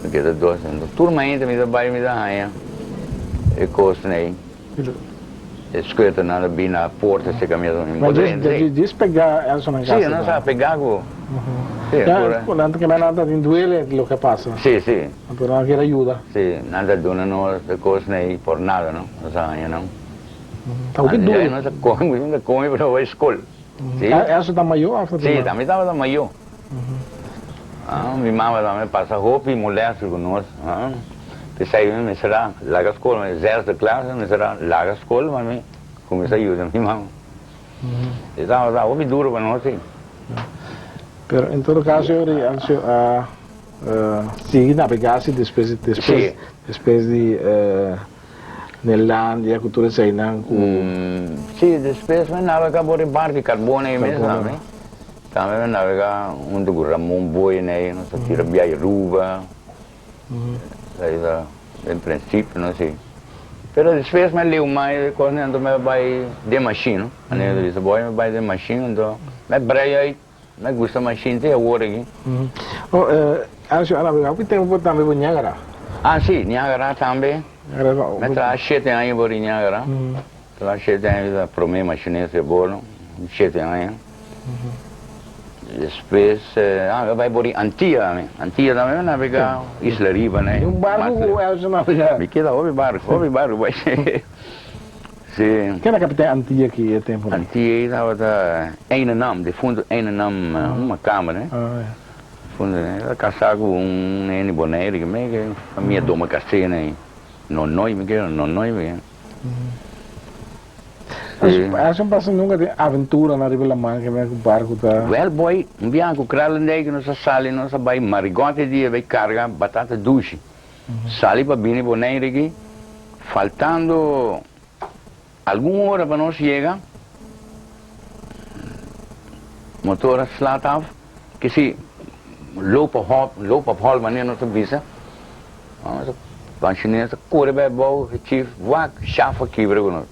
Speaker 2: A keda dos. Enton tur mainta mi ta bai mi ta haña e kosnan ei. E skeutnan a bin na porta seka mi a
Speaker 1: Ma djis pega Elson na
Speaker 2: casa. Si, nan sa pega ku.
Speaker 1: Si, nan ta keda nan ta tin duele loke a pasa.
Speaker 2: Si, si.
Speaker 1: Anto nan kier ayuda.
Speaker 2: Si, nan ta duna nos e kosnan ei por nada no, nos a haña nan.
Speaker 1: Ta hopi duru.
Speaker 2: Nos a kome, nos a kome pero bai skol.
Speaker 1: Si. Elson ta mayo of ta
Speaker 2: Si, tambe tabata mayo. Mi mama tambe pasa hopi molester ku nos. P'esei mi mester a laga skol, mi zesde klas mi mester a laga skol pa mi kuminsá yuda mi mama. E tabata hopi duro pa nos si.
Speaker 1: Pero en todo kaso yori Ancio a sigui nabegá si despues despues despues di Neerlandia ku tur eseinan ku.
Speaker 2: Si, despues mi nabegá por e barco di karbon ei mes tambe. Tambe mi nabegá huntu ku Ramon Boy ei, nos a tira biaha Aruba. Esei ta den prinsipio no si. Pero despues mi a leu mas e kosnan anto mi a bai den mashin no. Manera ta bisa boy mi a bai den mashin anto mi a brei uit. Mi a gusta mashin te awor aki.
Speaker 1: Oh, Ancio, a nabegá hopi tempu tambe bo Niagara?
Speaker 2: Ah si, Niagara tambe. Mi a traha shete aña bo di Niagara. Traha shete aña ta prome mashinista di bordo, shete aña. Despues a bai por di Antia tambe. Antia tambe mi a nabega Isla Riba ne.
Speaker 1: Un barco cu Elsa nabega.
Speaker 2: Mi keda hopi barco, hopi barco bai. Si.
Speaker 1: Ken a capitán Antia ki e tempo nan?
Speaker 2: Antia ei tabata Einenam, difunto Einenam, un macamba ne. Difunto, el a casa cu un nene Bonaire ki me ke famia Domacassé ne. Nonoi mi kere, nonoi mi kere.
Speaker 1: Asun pasa nunca tin aventura na riba laman ke men ku barku ta.
Speaker 2: Wel boy, un biaha ku Kralendijk nos a sali nos a bai Marigote dia bai karga batata dushi. Sali pa bini Bonaire aki, faltando algun ora pa nos yega, motor a slat af, kesi loop op hol, loop op hol manera nos ta bisa, Banchineer ta kore bai abou, e chief wak shaf a kibra ku nos.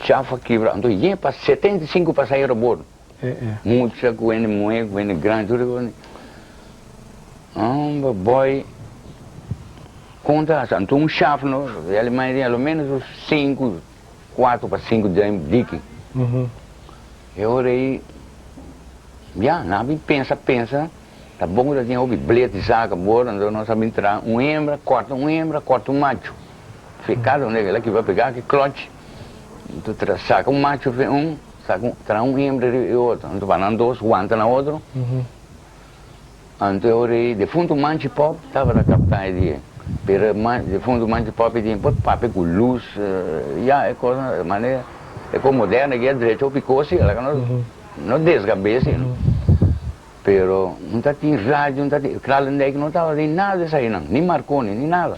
Speaker 2: Shaf a kibra, anto yen pa 75 pasahero bordo. Mucha ku hende muhé ku hende grandi tur e Homber boy konta hasta anto un shaf no, e alemania tin alo menos un sinku, kuatro pa sinku duim diki. E ora ei ya nan a bin pensa pensa. Ta bon ku ta tin hopi blet di saka bor, anto nos a bin traha un hembra, kòrta un hembra, kòrta un machu. Fe kada un el a kiba pegá ki klòch, anto tra saka un machu fe un, saka un, traha un hembra riba e otro, anto pa nan dos wanta na otro. Anto e ora ei defuntu Manchi Pòp tabata kaptá e dia, pero defuntu Manchi Pòp e tin por papia ku lus, ya e kos manera e kos moderno aki a drecha hopi kos si, laga nos no desgab'é si. Pero no ta tin radio, no ta tin, Kralendijk no tabatin nada di esainan, ni Marconi, ni nada.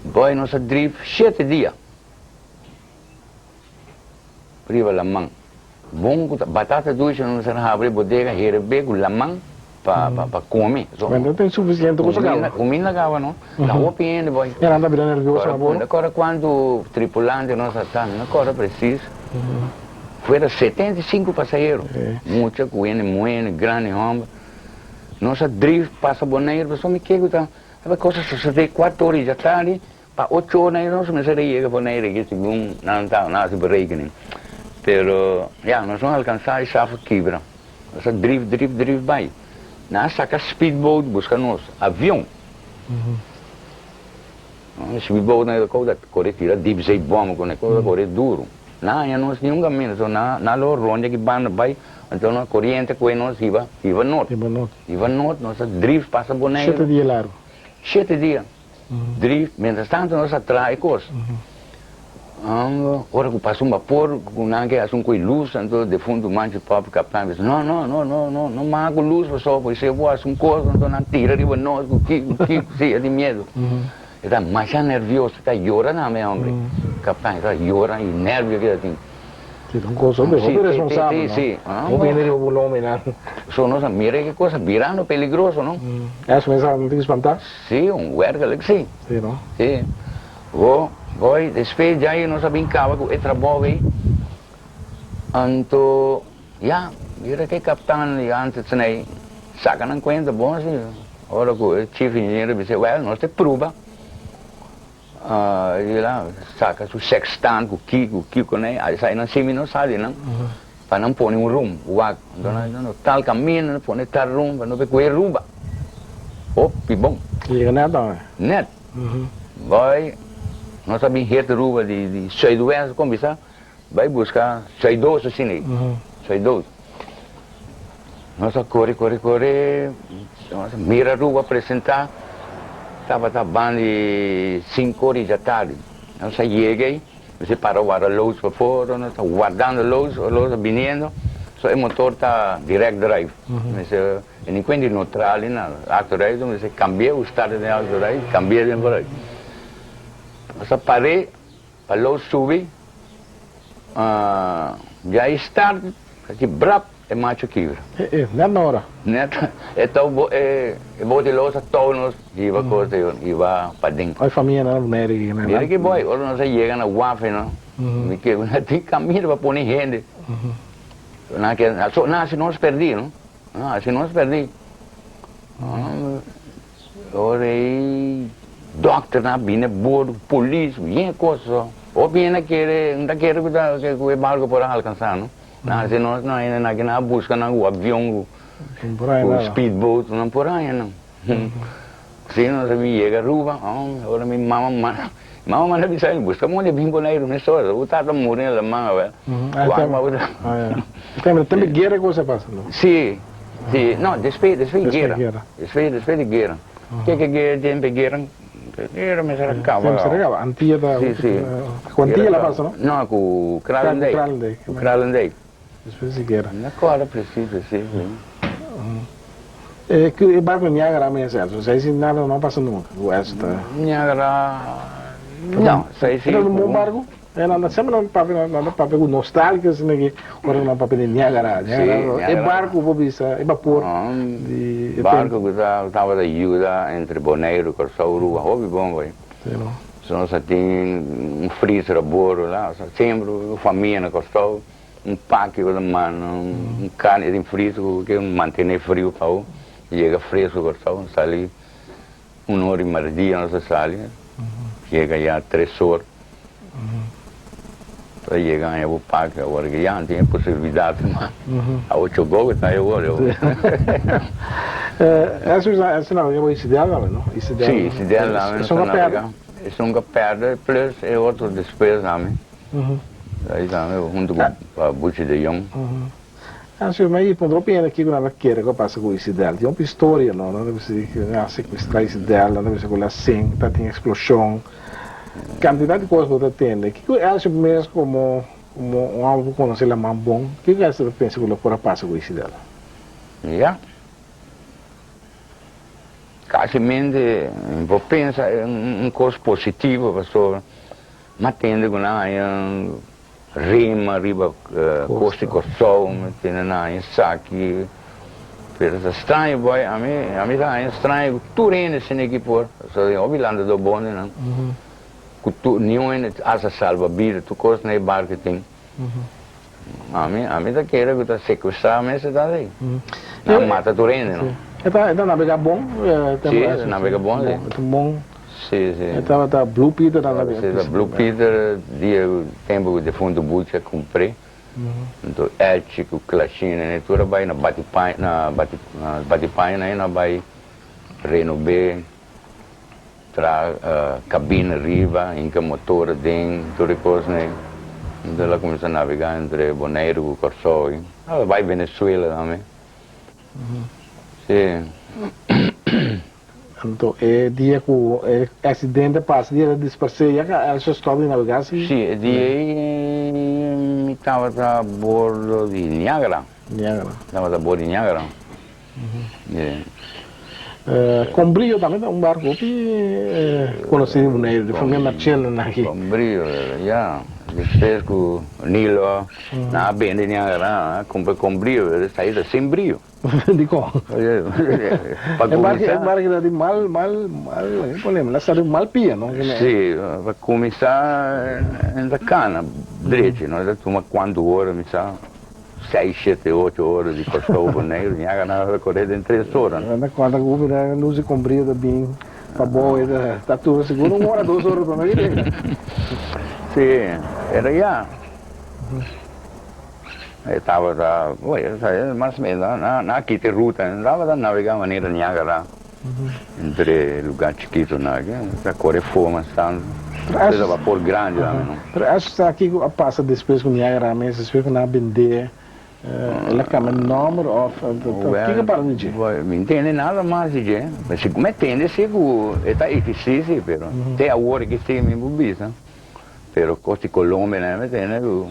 Speaker 2: Boy nos a drif shete dia riba laman. Bon ku ta batata dushi nos a habri bodega herebé ku laman pa pa kome.
Speaker 1: So, no tin sufisiente ku
Speaker 2: kaba. Kuminda kaba no. Ta hopi hende boy.
Speaker 1: E nan ta bira nervioso na bor.
Speaker 2: Kora kuantu tripulante nos a ta, mi no kòrda presis. Fuera 75 pasahero, mucha ku hende muhé, hende grandi, hòmber. Nos a drif pasa Boneiru, pasobra mi ke ku ta tabata kos a sosodé kuater ora di djatardi pa ocho ora nos mester a yega Boneiru aki segun nan ta nan hasi berekening. Pero ya, nos no alkansá e shaf a kibra. Nos a drif drif drif bai. Nan a saka speedboat buska nos, avion. Speedboat nan e kore tira diepzeebom ku ne kore duru. Nan haña nos niun kaminda, so nan nan lo rondia ki banda bai, anto nan koriente kue nos hiba hiba nort.
Speaker 1: Hiba nort.
Speaker 2: Hiba nort, nos a drif pasa Boneiru.
Speaker 1: Shete dia largu.
Speaker 2: Shete dia. Drif, mientras tanto nos a traha e kos. Ora ku pasa un bapor ku nan ke hasi un koi lus, anto defuntu Manchi Pòp kaptan bisa, no, no, no, no, no, no maha ku lus pasobra por esei bo hasi un kos, anto nan tira riba nos ku kiko, ku kiko, si, e tin miedu. E ta masha nervioso, e ta yora tambe e hombre. Captain, e ta yora y nervio ki ta tin.
Speaker 1: Si, ta un cosa hopi, hopi responsabel, no?
Speaker 2: Si, si.
Speaker 1: Hopi hende riba bo lomba y nan.
Speaker 2: So nos a mira ki cosa birando peligroso, no?
Speaker 1: Esaki mester a tin spanta?
Speaker 2: Si, un werkelijk si.
Speaker 1: Si, no?
Speaker 2: Si. Bo, boy, despues djai nos a bin caba cu e trabou ey. Anto, ya, mira ke captain di antes nei saca nan cuenta bon si. Ora ku e chief engineer a bisa, wèl, nos ta pruba. E di la saka su sextant ku ki ku kiko nei, a esei nan simi no sali nan, pa nan pone un rum, wak. Anto nan di, no, tal kaminda nan pone tal rum pa no por kohe ruba. Hopi bon.
Speaker 1: Yega nèt awe.
Speaker 2: Nèt. Bai, nos a bin hert ruba di di zuidwest, kon bisa, bai buska zuidoost asina ei, zuidoost. Nos a kore, kore, kore, nos a mira Aruba presentá, tabata ban di sinku ora djatardi. Nos a yega ei, nos a para warda loods pafó, nos ta wardando loods, ora loods a biniendo, so e motor ta direct drive. Mester e ni kuenta di neutral ni nada, auto rijden, mester kambi'é, u start den auto rijden, kambi'é den por ahí. Nos a par'é. Pa lo subi dja e start aki brap e macho kibra.
Speaker 1: E e net na ora.
Speaker 2: Net e tou bo e bote los a tou nos hiba kos te hiba paden.
Speaker 1: Oi famia nan meri ki nan.
Speaker 2: Mira ki boy ora nos a yega na wafe no mi ke na tin kaminda pa pone hende nan ke so nan hasi nos perdi no nan hasi nos perdi. Ora ei dokternan a bini bordo, polis, yen kos so. Hopi hende a kere, no ta kere ku ta ku e barko por a alkansá no. Nan hasi nos no ainda nan a buska nan ku avion ku speedboat nan por haña nan. Si nos a bin yega Aruba ora mi mama manda mama manda bisa mi buska moda bin Boneiru mesora bo tata muri na laman awel.
Speaker 1: Tempo di guera ku a pasa no?
Speaker 2: Si si no despues despues di guera despues despues di guera ke ke guera tempo di guera guera mester a kaba.
Speaker 1: Mester a kaba Antia ta
Speaker 2: si si
Speaker 1: ku Antia la pasa no?
Speaker 2: No ku Kralendijk ku Kralendijk.
Speaker 1: Despues di guera.
Speaker 2: Mi no kòrda presis presis si.
Speaker 1: E ku e barco Niagara mes Elso esei si nada no pasa nunca ku Elso ta.
Speaker 2: Niagara no esei si.
Speaker 1: Era un bon barco? E nan ta semper nan papia nan ta papia ku nostalgia asina ki ora nan papia di Niagara. Niagara e barco por bisa e bapor di e tempo.
Speaker 2: Barco ku ta tabata yuda entre Boneiru, Kòrsou, Aruba hopi bon bai. So nos a tin un freezer a bordo la semper famia na Kòrsou. Un paki ku ta manda un karni den fris ku ke mantené friu pa bo yega fresku Kòrsou. Sali un ora i merdia nos ta sali yega ya tres or ta yega haña bo paki awor ke ya no tin e posibilidat mas awo chogó ku ta awor.
Speaker 1: Eso nabega bo Isidel tambe no?
Speaker 2: Si Isidel tambe nos ta nabega. Esun ka pèrdè plus e otro despues tambe. Ahí tambe hunto cu Buchi de Jong.
Speaker 1: Ansu, ma i puntra hopi hende kiko nan ta kere ku a pasa ku Isidel. Tin hopi historia no, nan ta bisa ku nan a sekuestra Isidel, nan ta bisa ku el a sink, ta tin eksploshon, kantidat di kos bo ta tende. Kiko Elcio mes komo komo un hòmber ku konosé laman bon, kiko Elcio ta pensa ku lo por a pasa ku Isidel?
Speaker 2: Ya. Kasimente bo pensa un kos positivo pasobra. M'a tende ku nan haña rema riba kos di Kòrsou, m'a tende nan haña esaki, pero ta straño boy, ami ami ta haña straño ku tur hende asina aki por, pasobra den hopi landadó bon di nan, ku tur niun hende hasta salba bida, tur kos na e barco tin, ami ami ta kere ku ta sekuestrá mes e ta así, nan mata tur hende no.
Speaker 1: E ta e ta nabegá bon?
Speaker 2: Si, e ta nabegá bon si.
Speaker 1: E ta bon.
Speaker 2: Si, si.
Speaker 1: E tabata Blue Peter nan ta
Speaker 2: Si, ta Blue Peter dia ku tempu ku defuntu Buchi a kumpr'é. Anto Elchi ku Klashina ne tur a bai na bati paña na bati na bati paña nan a bai renob'é tra kabina riba hinka motor aden tur e kosnan ei. Anto el a kuminsá nabegá entre Boneiru ku Kòrsou ei. A bai Venezuela tambe. Si.
Speaker 1: Anto e dia ku e aksidente pasa, dia ta disparsé, ya ka Elsa stòp di nabegá si?
Speaker 2: Si, e dia ei mi tabata a bordo di Niagara.
Speaker 1: Niagara.
Speaker 2: Tabata a bordo di Niagara.
Speaker 1: Con Brio tambe ta un barku hopi konosí di Boneiru, di famia Marchena nan aki.
Speaker 2: Con Brio, ya. Despues ku Nilo nan a bende Niagara, a kumpra Con Brio, pero esei ta sin brio.
Speaker 1: Dikon?
Speaker 2: Pa
Speaker 1: E barco,
Speaker 2: kuminsá.
Speaker 1: e barco ta di mal, mal, mal, e ponemos, la sta di mal pia, no?
Speaker 2: Sí, pa kuminsá e ta kana drechi, no? E ta tuma kuantu ora, mi sa, seis, shete, ocho ora di Kòrsou, Boneiru, ña nan ta kore den tres ora.
Speaker 1: Nan ta kòrda ku hopi ta lusi kon brio ta bin pa bou, e ta tuma sigur un ora, dos ora promé ku yega.
Speaker 2: Sí, pero ya. E tabata, bueno, mas o menos, nan a kita e ruta, nan tabata navega manera Niagara, entre lugar chikitonan aki, ta kore for mas tantu, e ta bapor grandi tambe, no.
Speaker 1: Pero eso sa kiko a pasa despues ku Niagara mes, despues ku nan a bend'é, el a kambia nòmber òf kiko a para di dje?
Speaker 2: Bueno, mi ntende nada mas di dje, mi tende si ku e ta eksistí si, pero te awor aki si mi por bisa. Pero cos di Colombia nan me tene cu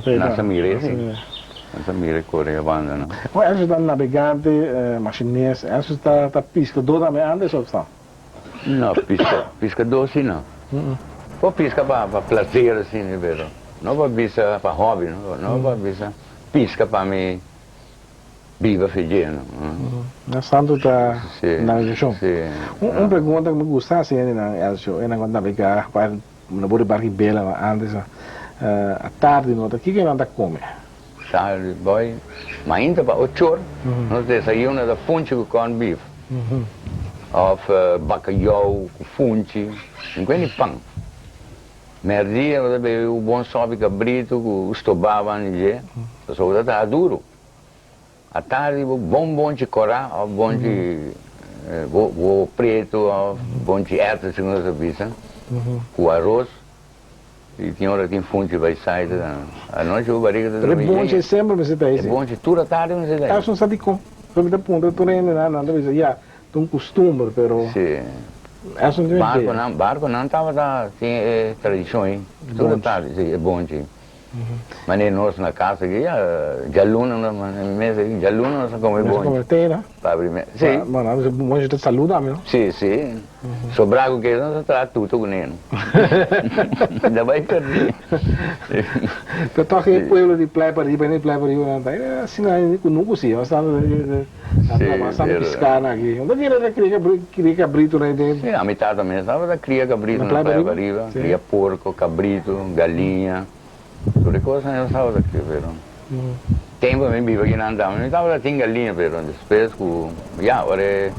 Speaker 2: nan sa mira esi. Nan sa mira core e banda nan.
Speaker 1: Bon, Elcio ta nabegante, machinist, Elcio ta ta piscador tambe antes of no?
Speaker 2: No, pisca, piscador si no. Por pisca pa pa placer asina pero no pa bisa pa hobby no, no pa bisa pisca pa mi Biba fe dje no.
Speaker 1: Na santo ta navegashon.
Speaker 2: Si.
Speaker 1: Un pregunta ku mi gusta hasi hende nan Elcio, e nan ku a navega pa na bor di barki bela nan antes a tardi no ta kiko nan ta kome?
Speaker 2: Tardi boy, mainta pa ocho or nos desayuno ta funchi ku corn beef of bakayou ku funchi, no ni pan. Merdia bo ta bebe un bon sopi kabritu ku stobá banda di dje. Pasobra bo ta traha duru. Atardi bo bon bonchi kòrá òf bonchi wowo pretu òf bonchi èrta segun nos ta bisa ku aros i tin ora tin funchi bai saita anochi bo bariga ta
Speaker 1: Pero e
Speaker 2: drumi
Speaker 1: bonchi
Speaker 2: yen.
Speaker 1: semper mester ta
Speaker 2: E
Speaker 1: ese.
Speaker 2: bonchi tur atardi mester ta
Speaker 1: Elson sa dikon? Pasobra mi ta puntra tur hende nan nan ta bisa ya ta un kustumber pero
Speaker 2: Si.
Speaker 1: Elson tin un idea.
Speaker 2: Barkonan barkonan tabata tin e tradishon ei tur
Speaker 1: Bonchi.
Speaker 2: atardi si e bonchi. Manera nos na casa aki ya djaluna nos mes aki djaluna nos a come
Speaker 1: Nos a
Speaker 2: bonchi.
Speaker 1: come te no?
Speaker 2: Pa primer si.
Speaker 1: Bueno a bonchi ta saluda mi no?
Speaker 2: Si si sobrá cu kes nos a traha tuto cu ne no. Da bay perdi.
Speaker 1: Pero toch e pueblo di Playa Pariba y Playa Pariba nan ta asina cunucu si bastante bastante pisca nan aki. Unda kere ta cria cabrito nan den?
Speaker 2: Si a mi tata mes tabata cria cabrito na Playa Pariba, cria porco, cabrito, galiña, tur e cosnan ellos tabata cria pero tempo mi biba akinan tambe mi tabata tin galiña pero despues cu ya ora e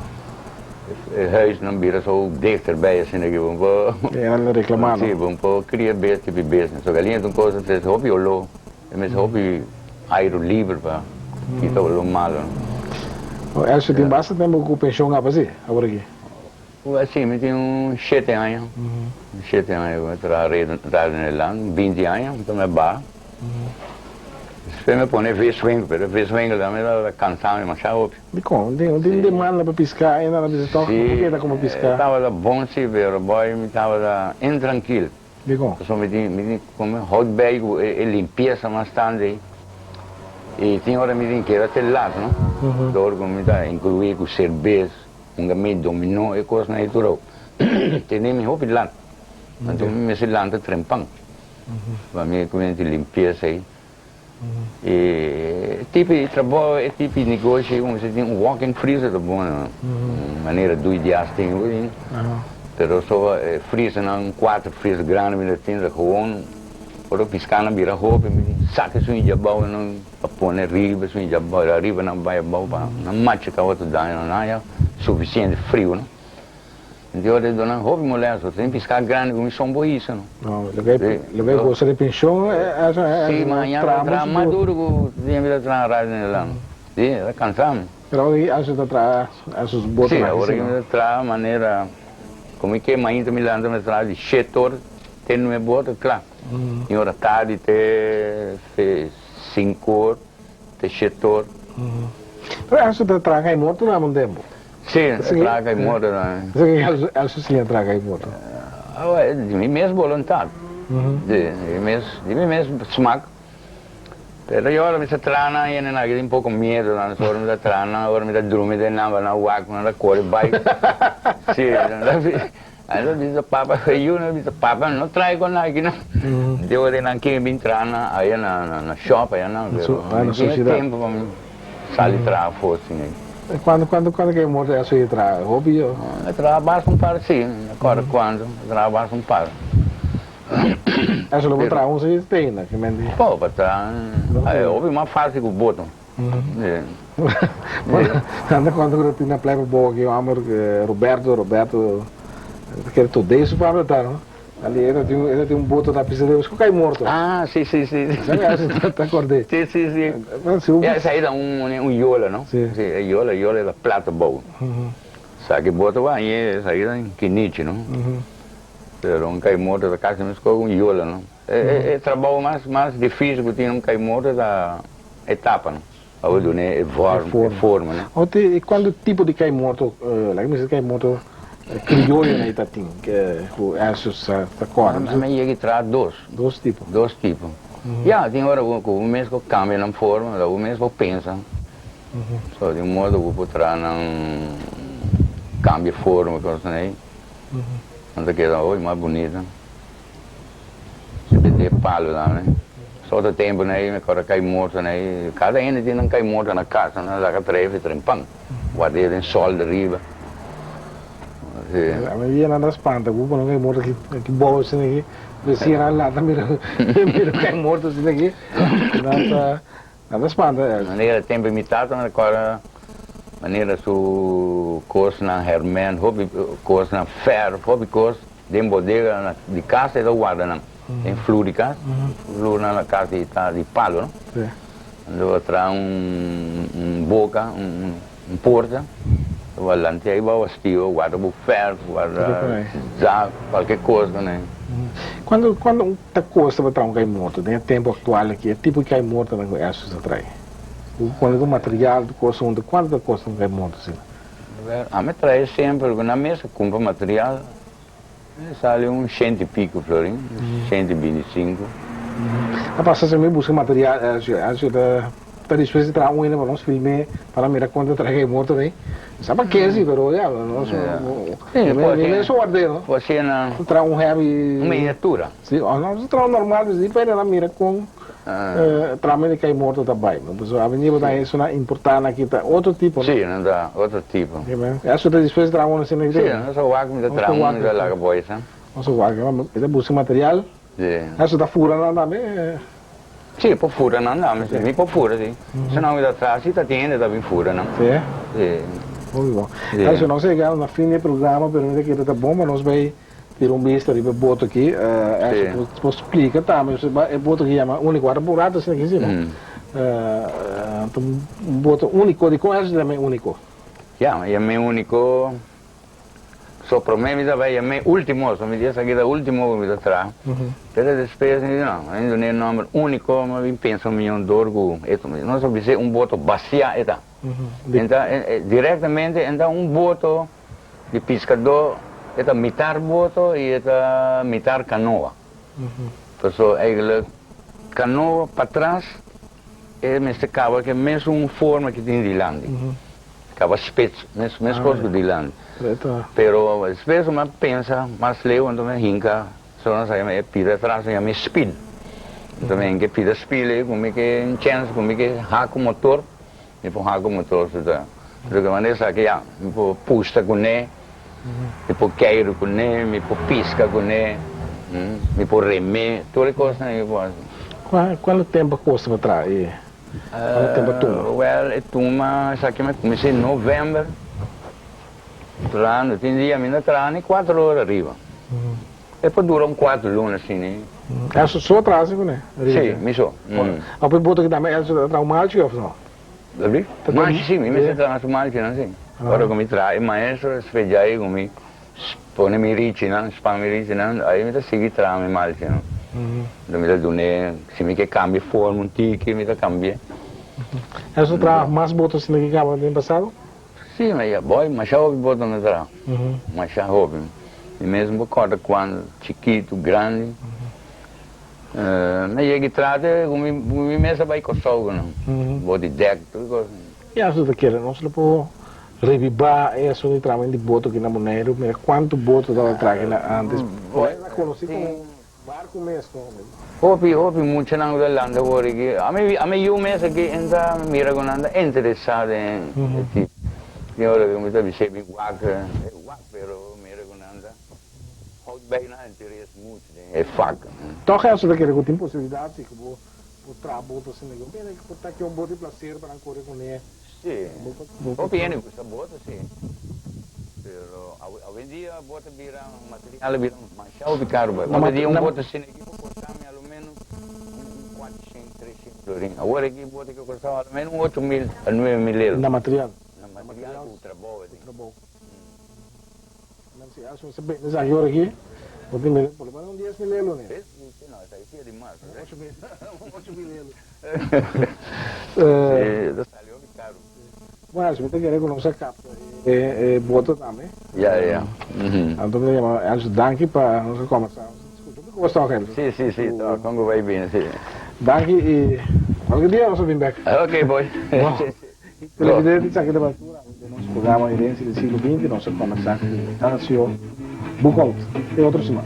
Speaker 2: huisnan bira so dichterbij asina ki bo no por si bo no por cria bestia pi bestia so galiña ta un cosa trece hopi olor. E mester hopi airu liber pa kita lo malo.
Speaker 1: O Elcio tin basta tempo cu pension apa si awor aki?
Speaker 2: Si, mi tin un shete aña, shete aña cu mi traha Radio Nederland, binti aña mi ta me baha. Despues mi a pone viswinkel, pero e viswinkel tambe tabata cansa mi masha hopi.
Speaker 1: Dicon? No tin demanda pa pisca ainda nan bisa toch no por keda como pisca?
Speaker 2: Si, tabata bon si, pero boy mi tabata intrankil.
Speaker 1: Dikon?
Speaker 2: Pasobra mi tin mi tin come hot bij cu e limpieza mas tanto ey y tin ora mi tin keda te laat no dor cu mi ta inclui cu cerbes hunga mi domino e cosnan ey tur tene mi hopi laat anto mi mester lanta trempan pa mi cuminsa limpieza ey e tipo di trabou e tipo di negoshi ey mester tin un walk in freezer ta bon no manera dui dias tin bo tin pero so e freezernan cuater freezer grandi mi ta tin ta gewoon ora piscanan bira hopi mi tin saca esun di djabou nan pa pone riba esun di djabou ariba nan bay abou pa nan machica otro daño nan haya suficiente frio no. Di ora e dona hopi molesto, tin piská grandi ku mi son bo hisa no.
Speaker 1: No, loke loke gosa di penshon eso e
Speaker 2: Si, ma ña ta traha mas duro ku tin ta traha Radio Nederland. Si, e ta kansa mi.
Speaker 1: Pero awor aki Elcio ta traha esos botonan
Speaker 2: Si, awor aki mi ta traha manera ku mi ke mainta mi lanta mi ta traha di shete or te nuebe or ta kla. Tin ora tardi te sinku or te shete or.
Speaker 1: Pero Elcio ta traha kai morto na un tempu.
Speaker 2: Sí, e traga i morto tambe.
Speaker 1: Esaki el su siña traga i morto?
Speaker 2: Awa, di mi mes boluntat. Di mi mes, di mi mes smak. Pero yo ora mi ta traha nan yende nan aki tin poko miedo nan, so ora mi ta traha nan, ora mi ta drumi den nan, nan wak mi, nan ta kore bai. Sí, nan ta nan ta bisa papa, e yu nan ta bisa papa no traha kon nan aki nan. Di ora nan kier bin traha nan aya na na shop aya nan, pero mi tin e tempo pa mi. Sali traha afó sin ei.
Speaker 1: Cuando cuando cuando ke morto e suye traha? Hopi yo?
Speaker 2: E traha basta un par si, no acorda cuando, e traha basta un par.
Speaker 1: Eso lo bo traha un suye steina ke men di.
Speaker 2: Po pa traha e hopi mas facil ku boto.
Speaker 1: Anda cuando ku tin na playa pa boga ki homber Roberto Roberto kere todey su papia ta no. Ali e ta tin e ta tin un boto na pisa de ku kai morto.
Speaker 2: Ah, si, si, si.
Speaker 1: Ta acordé.
Speaker 2: Si, si, si. Ya esai ta un un yola, no?
Speaker 1: Si.
Speaker 2: Si, e yola, yola ta plato bou. Sa ki boto bai esaki ta kinichi, no? Pero un kai morto ta kasi mes ku un yola, no? E e e trabou mas mas dificil ku tin un kai morto ta e tapa, no? Pa bo duna e vorm, e forma, no?
Speaker 1: Ot, e cuanto tipo di kai morto, laga mi bisa kai morto crioyo na ta tin, cu Elcio sa ta corda?
Speaker 2: Mi a yega traha dos.
Speaker 1: Dos tipo.
Speaker 2: Dos tipo. Ya, tin ora cu bo mes por cambia nan forma, bo mes por pensa. So, di un modo bo por traha nan cambia forma, cosnan ey. Nan ta keda hopi mas bunita. Depende e palo tambe. Soto tempo na ei mi kora kai morto na ei. Kada hende tin nan kai morto na kas. Nan saka trae fi trempan. Guard'e den sol di riba. Si.
Speaker 1: A mi bia nan ta spanta ku pone kai morto aki aki bou asina aki. Recién nan lanta mira mira kai morto asina aki. Nan ta nan ta spanta.
Speaker 2: Manera tempo mi tata mi ta kora manera su kosnan herment hopi kosnan ferf hopi kos. Den bodega na di cas e ta warda nan den flur di cas, flurnan na cas di ta di palo no. Anto a traha un boka, un porta, bo a lanta ei bou astio, warda bo fèrf, warda zak, kualke kos ku nan.
Speaker 1: Kuantu kuantu ta kosta pa traha un kai morto den e tempu aktual aki, e tipo di kai mortonan ku Estus ta trae? Ku pone tur material, tur kos huntu, kuantu ta kosta un kai morto asina?
Speaker 2: Ami trae semper ku nan mes a kumpra material. E sali un shenti pico florin, 125.
Speaker 1: A pasa si mi busca material Elcio, Elcio ta ta dispuesto di traha un hende pa nos film'é pa nan mira con ta traha e morto nei. Sa pa ke si pero ya nos mi mes a ward'é no.
Speaker 2: Por haci na.
Speaker 1: Traha un heavy.
Speaker 2: Un miniatura.
Speaker 1: Si o nos traha un normal si pa nan mira con trama di kai morto ta bay. Pasobra a venir bo ta esun a importa nan aki ta otro tipo no.
Speaker 2: Si nan ta otro tipo.
Speaker 1: Elcio ta dispuesto di traha un asina
Speaker 2: aki? Si nos a wak mi ta traha un mi ta laga boy sa.
Speaker 1: Nos a wak mi ta busca material.
Speaker 2: Si.
Speaker 1: Elcio ta fura nan tambe?
Speaker 2: Si por fura nan tambe si mi por fura si. Si no mi ta traha si ta tin hende ta bin fura nan.
Speaker 1: Si?
Speaker 2: Si.
Speaker 1: Hopi bon. Elcio nos a yega na fin di e programa pero mi ta kere ta bon pa nos bay Tira un bista riba e boto aki. Ashley por splika tambe e boto aki yama Unico. Ora por rato asina aki si no? Ta un boto unico. Dikon Ashley ta yama e Unico?
Speaker 2: Ya, yama e Unico. So prome mi tabata yama e Ultimo. So mi di esaki ta ultimo ku mi ta traha. Pero despues mi di no, mi duna e nomber Unico. Mi bin pensa un mion dor ku nos a bisa un boto basia e ta. Directamente e ta un boto. Di piskadó e ta mitar boto i e ta mitar kanoa. Paso eigenlijk kanoa patras e mester kaba ku e mesun forma ki tin dilanti. Kaba spits, mes meskos ku dilanti. Pero despues mi a pensa mas leu anto mi a hinka so nos a yama e pida atras nos yama e spil. Anto mi a hinka e pida spil ei ku mi ke chèns ku mi ke hak ku motor. Mi por haku motor su ta. Pero ke manera esaki ya, mi por pusta kuné, mi por keiru kuné, mi por piska kuné, mi por remé, tur e kosnan mi por hasi.
Speaker 1: Kuantu tempu a kosta pa traha e? Kuantu tempu a tuma?
Speaker 2: Wèl, e tuma, esaki mi a kuminsá e novèmber trahando. Tin dia mi no traha ni kuater ora ariba. E por dura un kuater luna asina.
Speaker 1: Elso so a traha así kuné?
Speaker 2: Sí, mi so.
Speaker 1: Apo e boto ki tambe Elso ta traha un malchi òf no?
Speaker 2: Dabí? Malchi sí, mi mester traha su malchinan sí. Ora ku mi traha e maestro a spedja ei ku mi pone mi richinan, span mi richinan, ai mi ta sigui traha mi malchinan. Enton mi ta dun'é, si mi ke kambia forma un tiki, mi ta kambi'é.
Speaker 1: Elso traha mas boto asina ki kaba den pasado?
Speaker 2: Sí, ma ya boy, masha hopi boto no traha. Masha hopi. Mi mes bo corda cuando chikitu, grandi. Mi yega i trata cu mi mes a bay Corsou cu nan. Bo di dek, tur cos.
Speaker 1: Ya su ta kere nos lo por reviva e asunto di traha di boto aki na Boneiru. Mira cuanto boto tabata traha aki na antes. Boneiru a conoci como barco mes no.
Speaker 2: Hopi, hopi muchanan cu ta lanta awor aki. Ami, ami yu mes aki en ta mira cu nan ta interesa den e tipo. Tin ora cu mi ta bis'é bin wak, e wak pero mira cu nan ta hout bijna interes mucho den e vak.
Speaker 1: Toch Elsa ta kere cu tin posibilidad si cu bo por traha boto asina cu bene por ta ki un boto di placer pa nan core cune.
Speaker 2: Si, hopi hende gusta boto si, pero awendia boto a bira material a bira masha hopi caro bai. Otro dia un boto asina aki por costa mi a lo menos un cuatrocientos, trescientos florin. Awor aki boto ke costa a lo menos un 8000 a 9000 euro.
Speaker 1: Na material.
Speaker 2: Na material cu trabou.
Speaker 1: Cu trabou. Nan si Elson mester bende esaki ora aki, bo tin mester por lo menos un 10,000 euro ne.
Speaker 2: Si, no, esaki si e di mas.
Speaker 1: Un 8000, un 8000 euro.
Speaker 2: Si, ta sali hopi karu.
Speaker 1: Bueno, Elson, mi ta kere ku nos a kapta e boto tambe.
Speaker 2: Ya, ya.
Speaker 1: Anto mi ta yama Elson, danki pa nos a kombersá. Skucha hopi kos tòg, Elson.
Speaker 2: Si, si, si, tòg, kon ku bai bini, si.
Speaker 1: Danki i kualke dia nos a bin bèk.
Speaker 2: Ok, boy.
Speaker 1: Bon. Televidente esaki ta Basura den nos programa Herencia del Siglo Binti nos a combersa cu Elcio Boekhout. Te otro siman.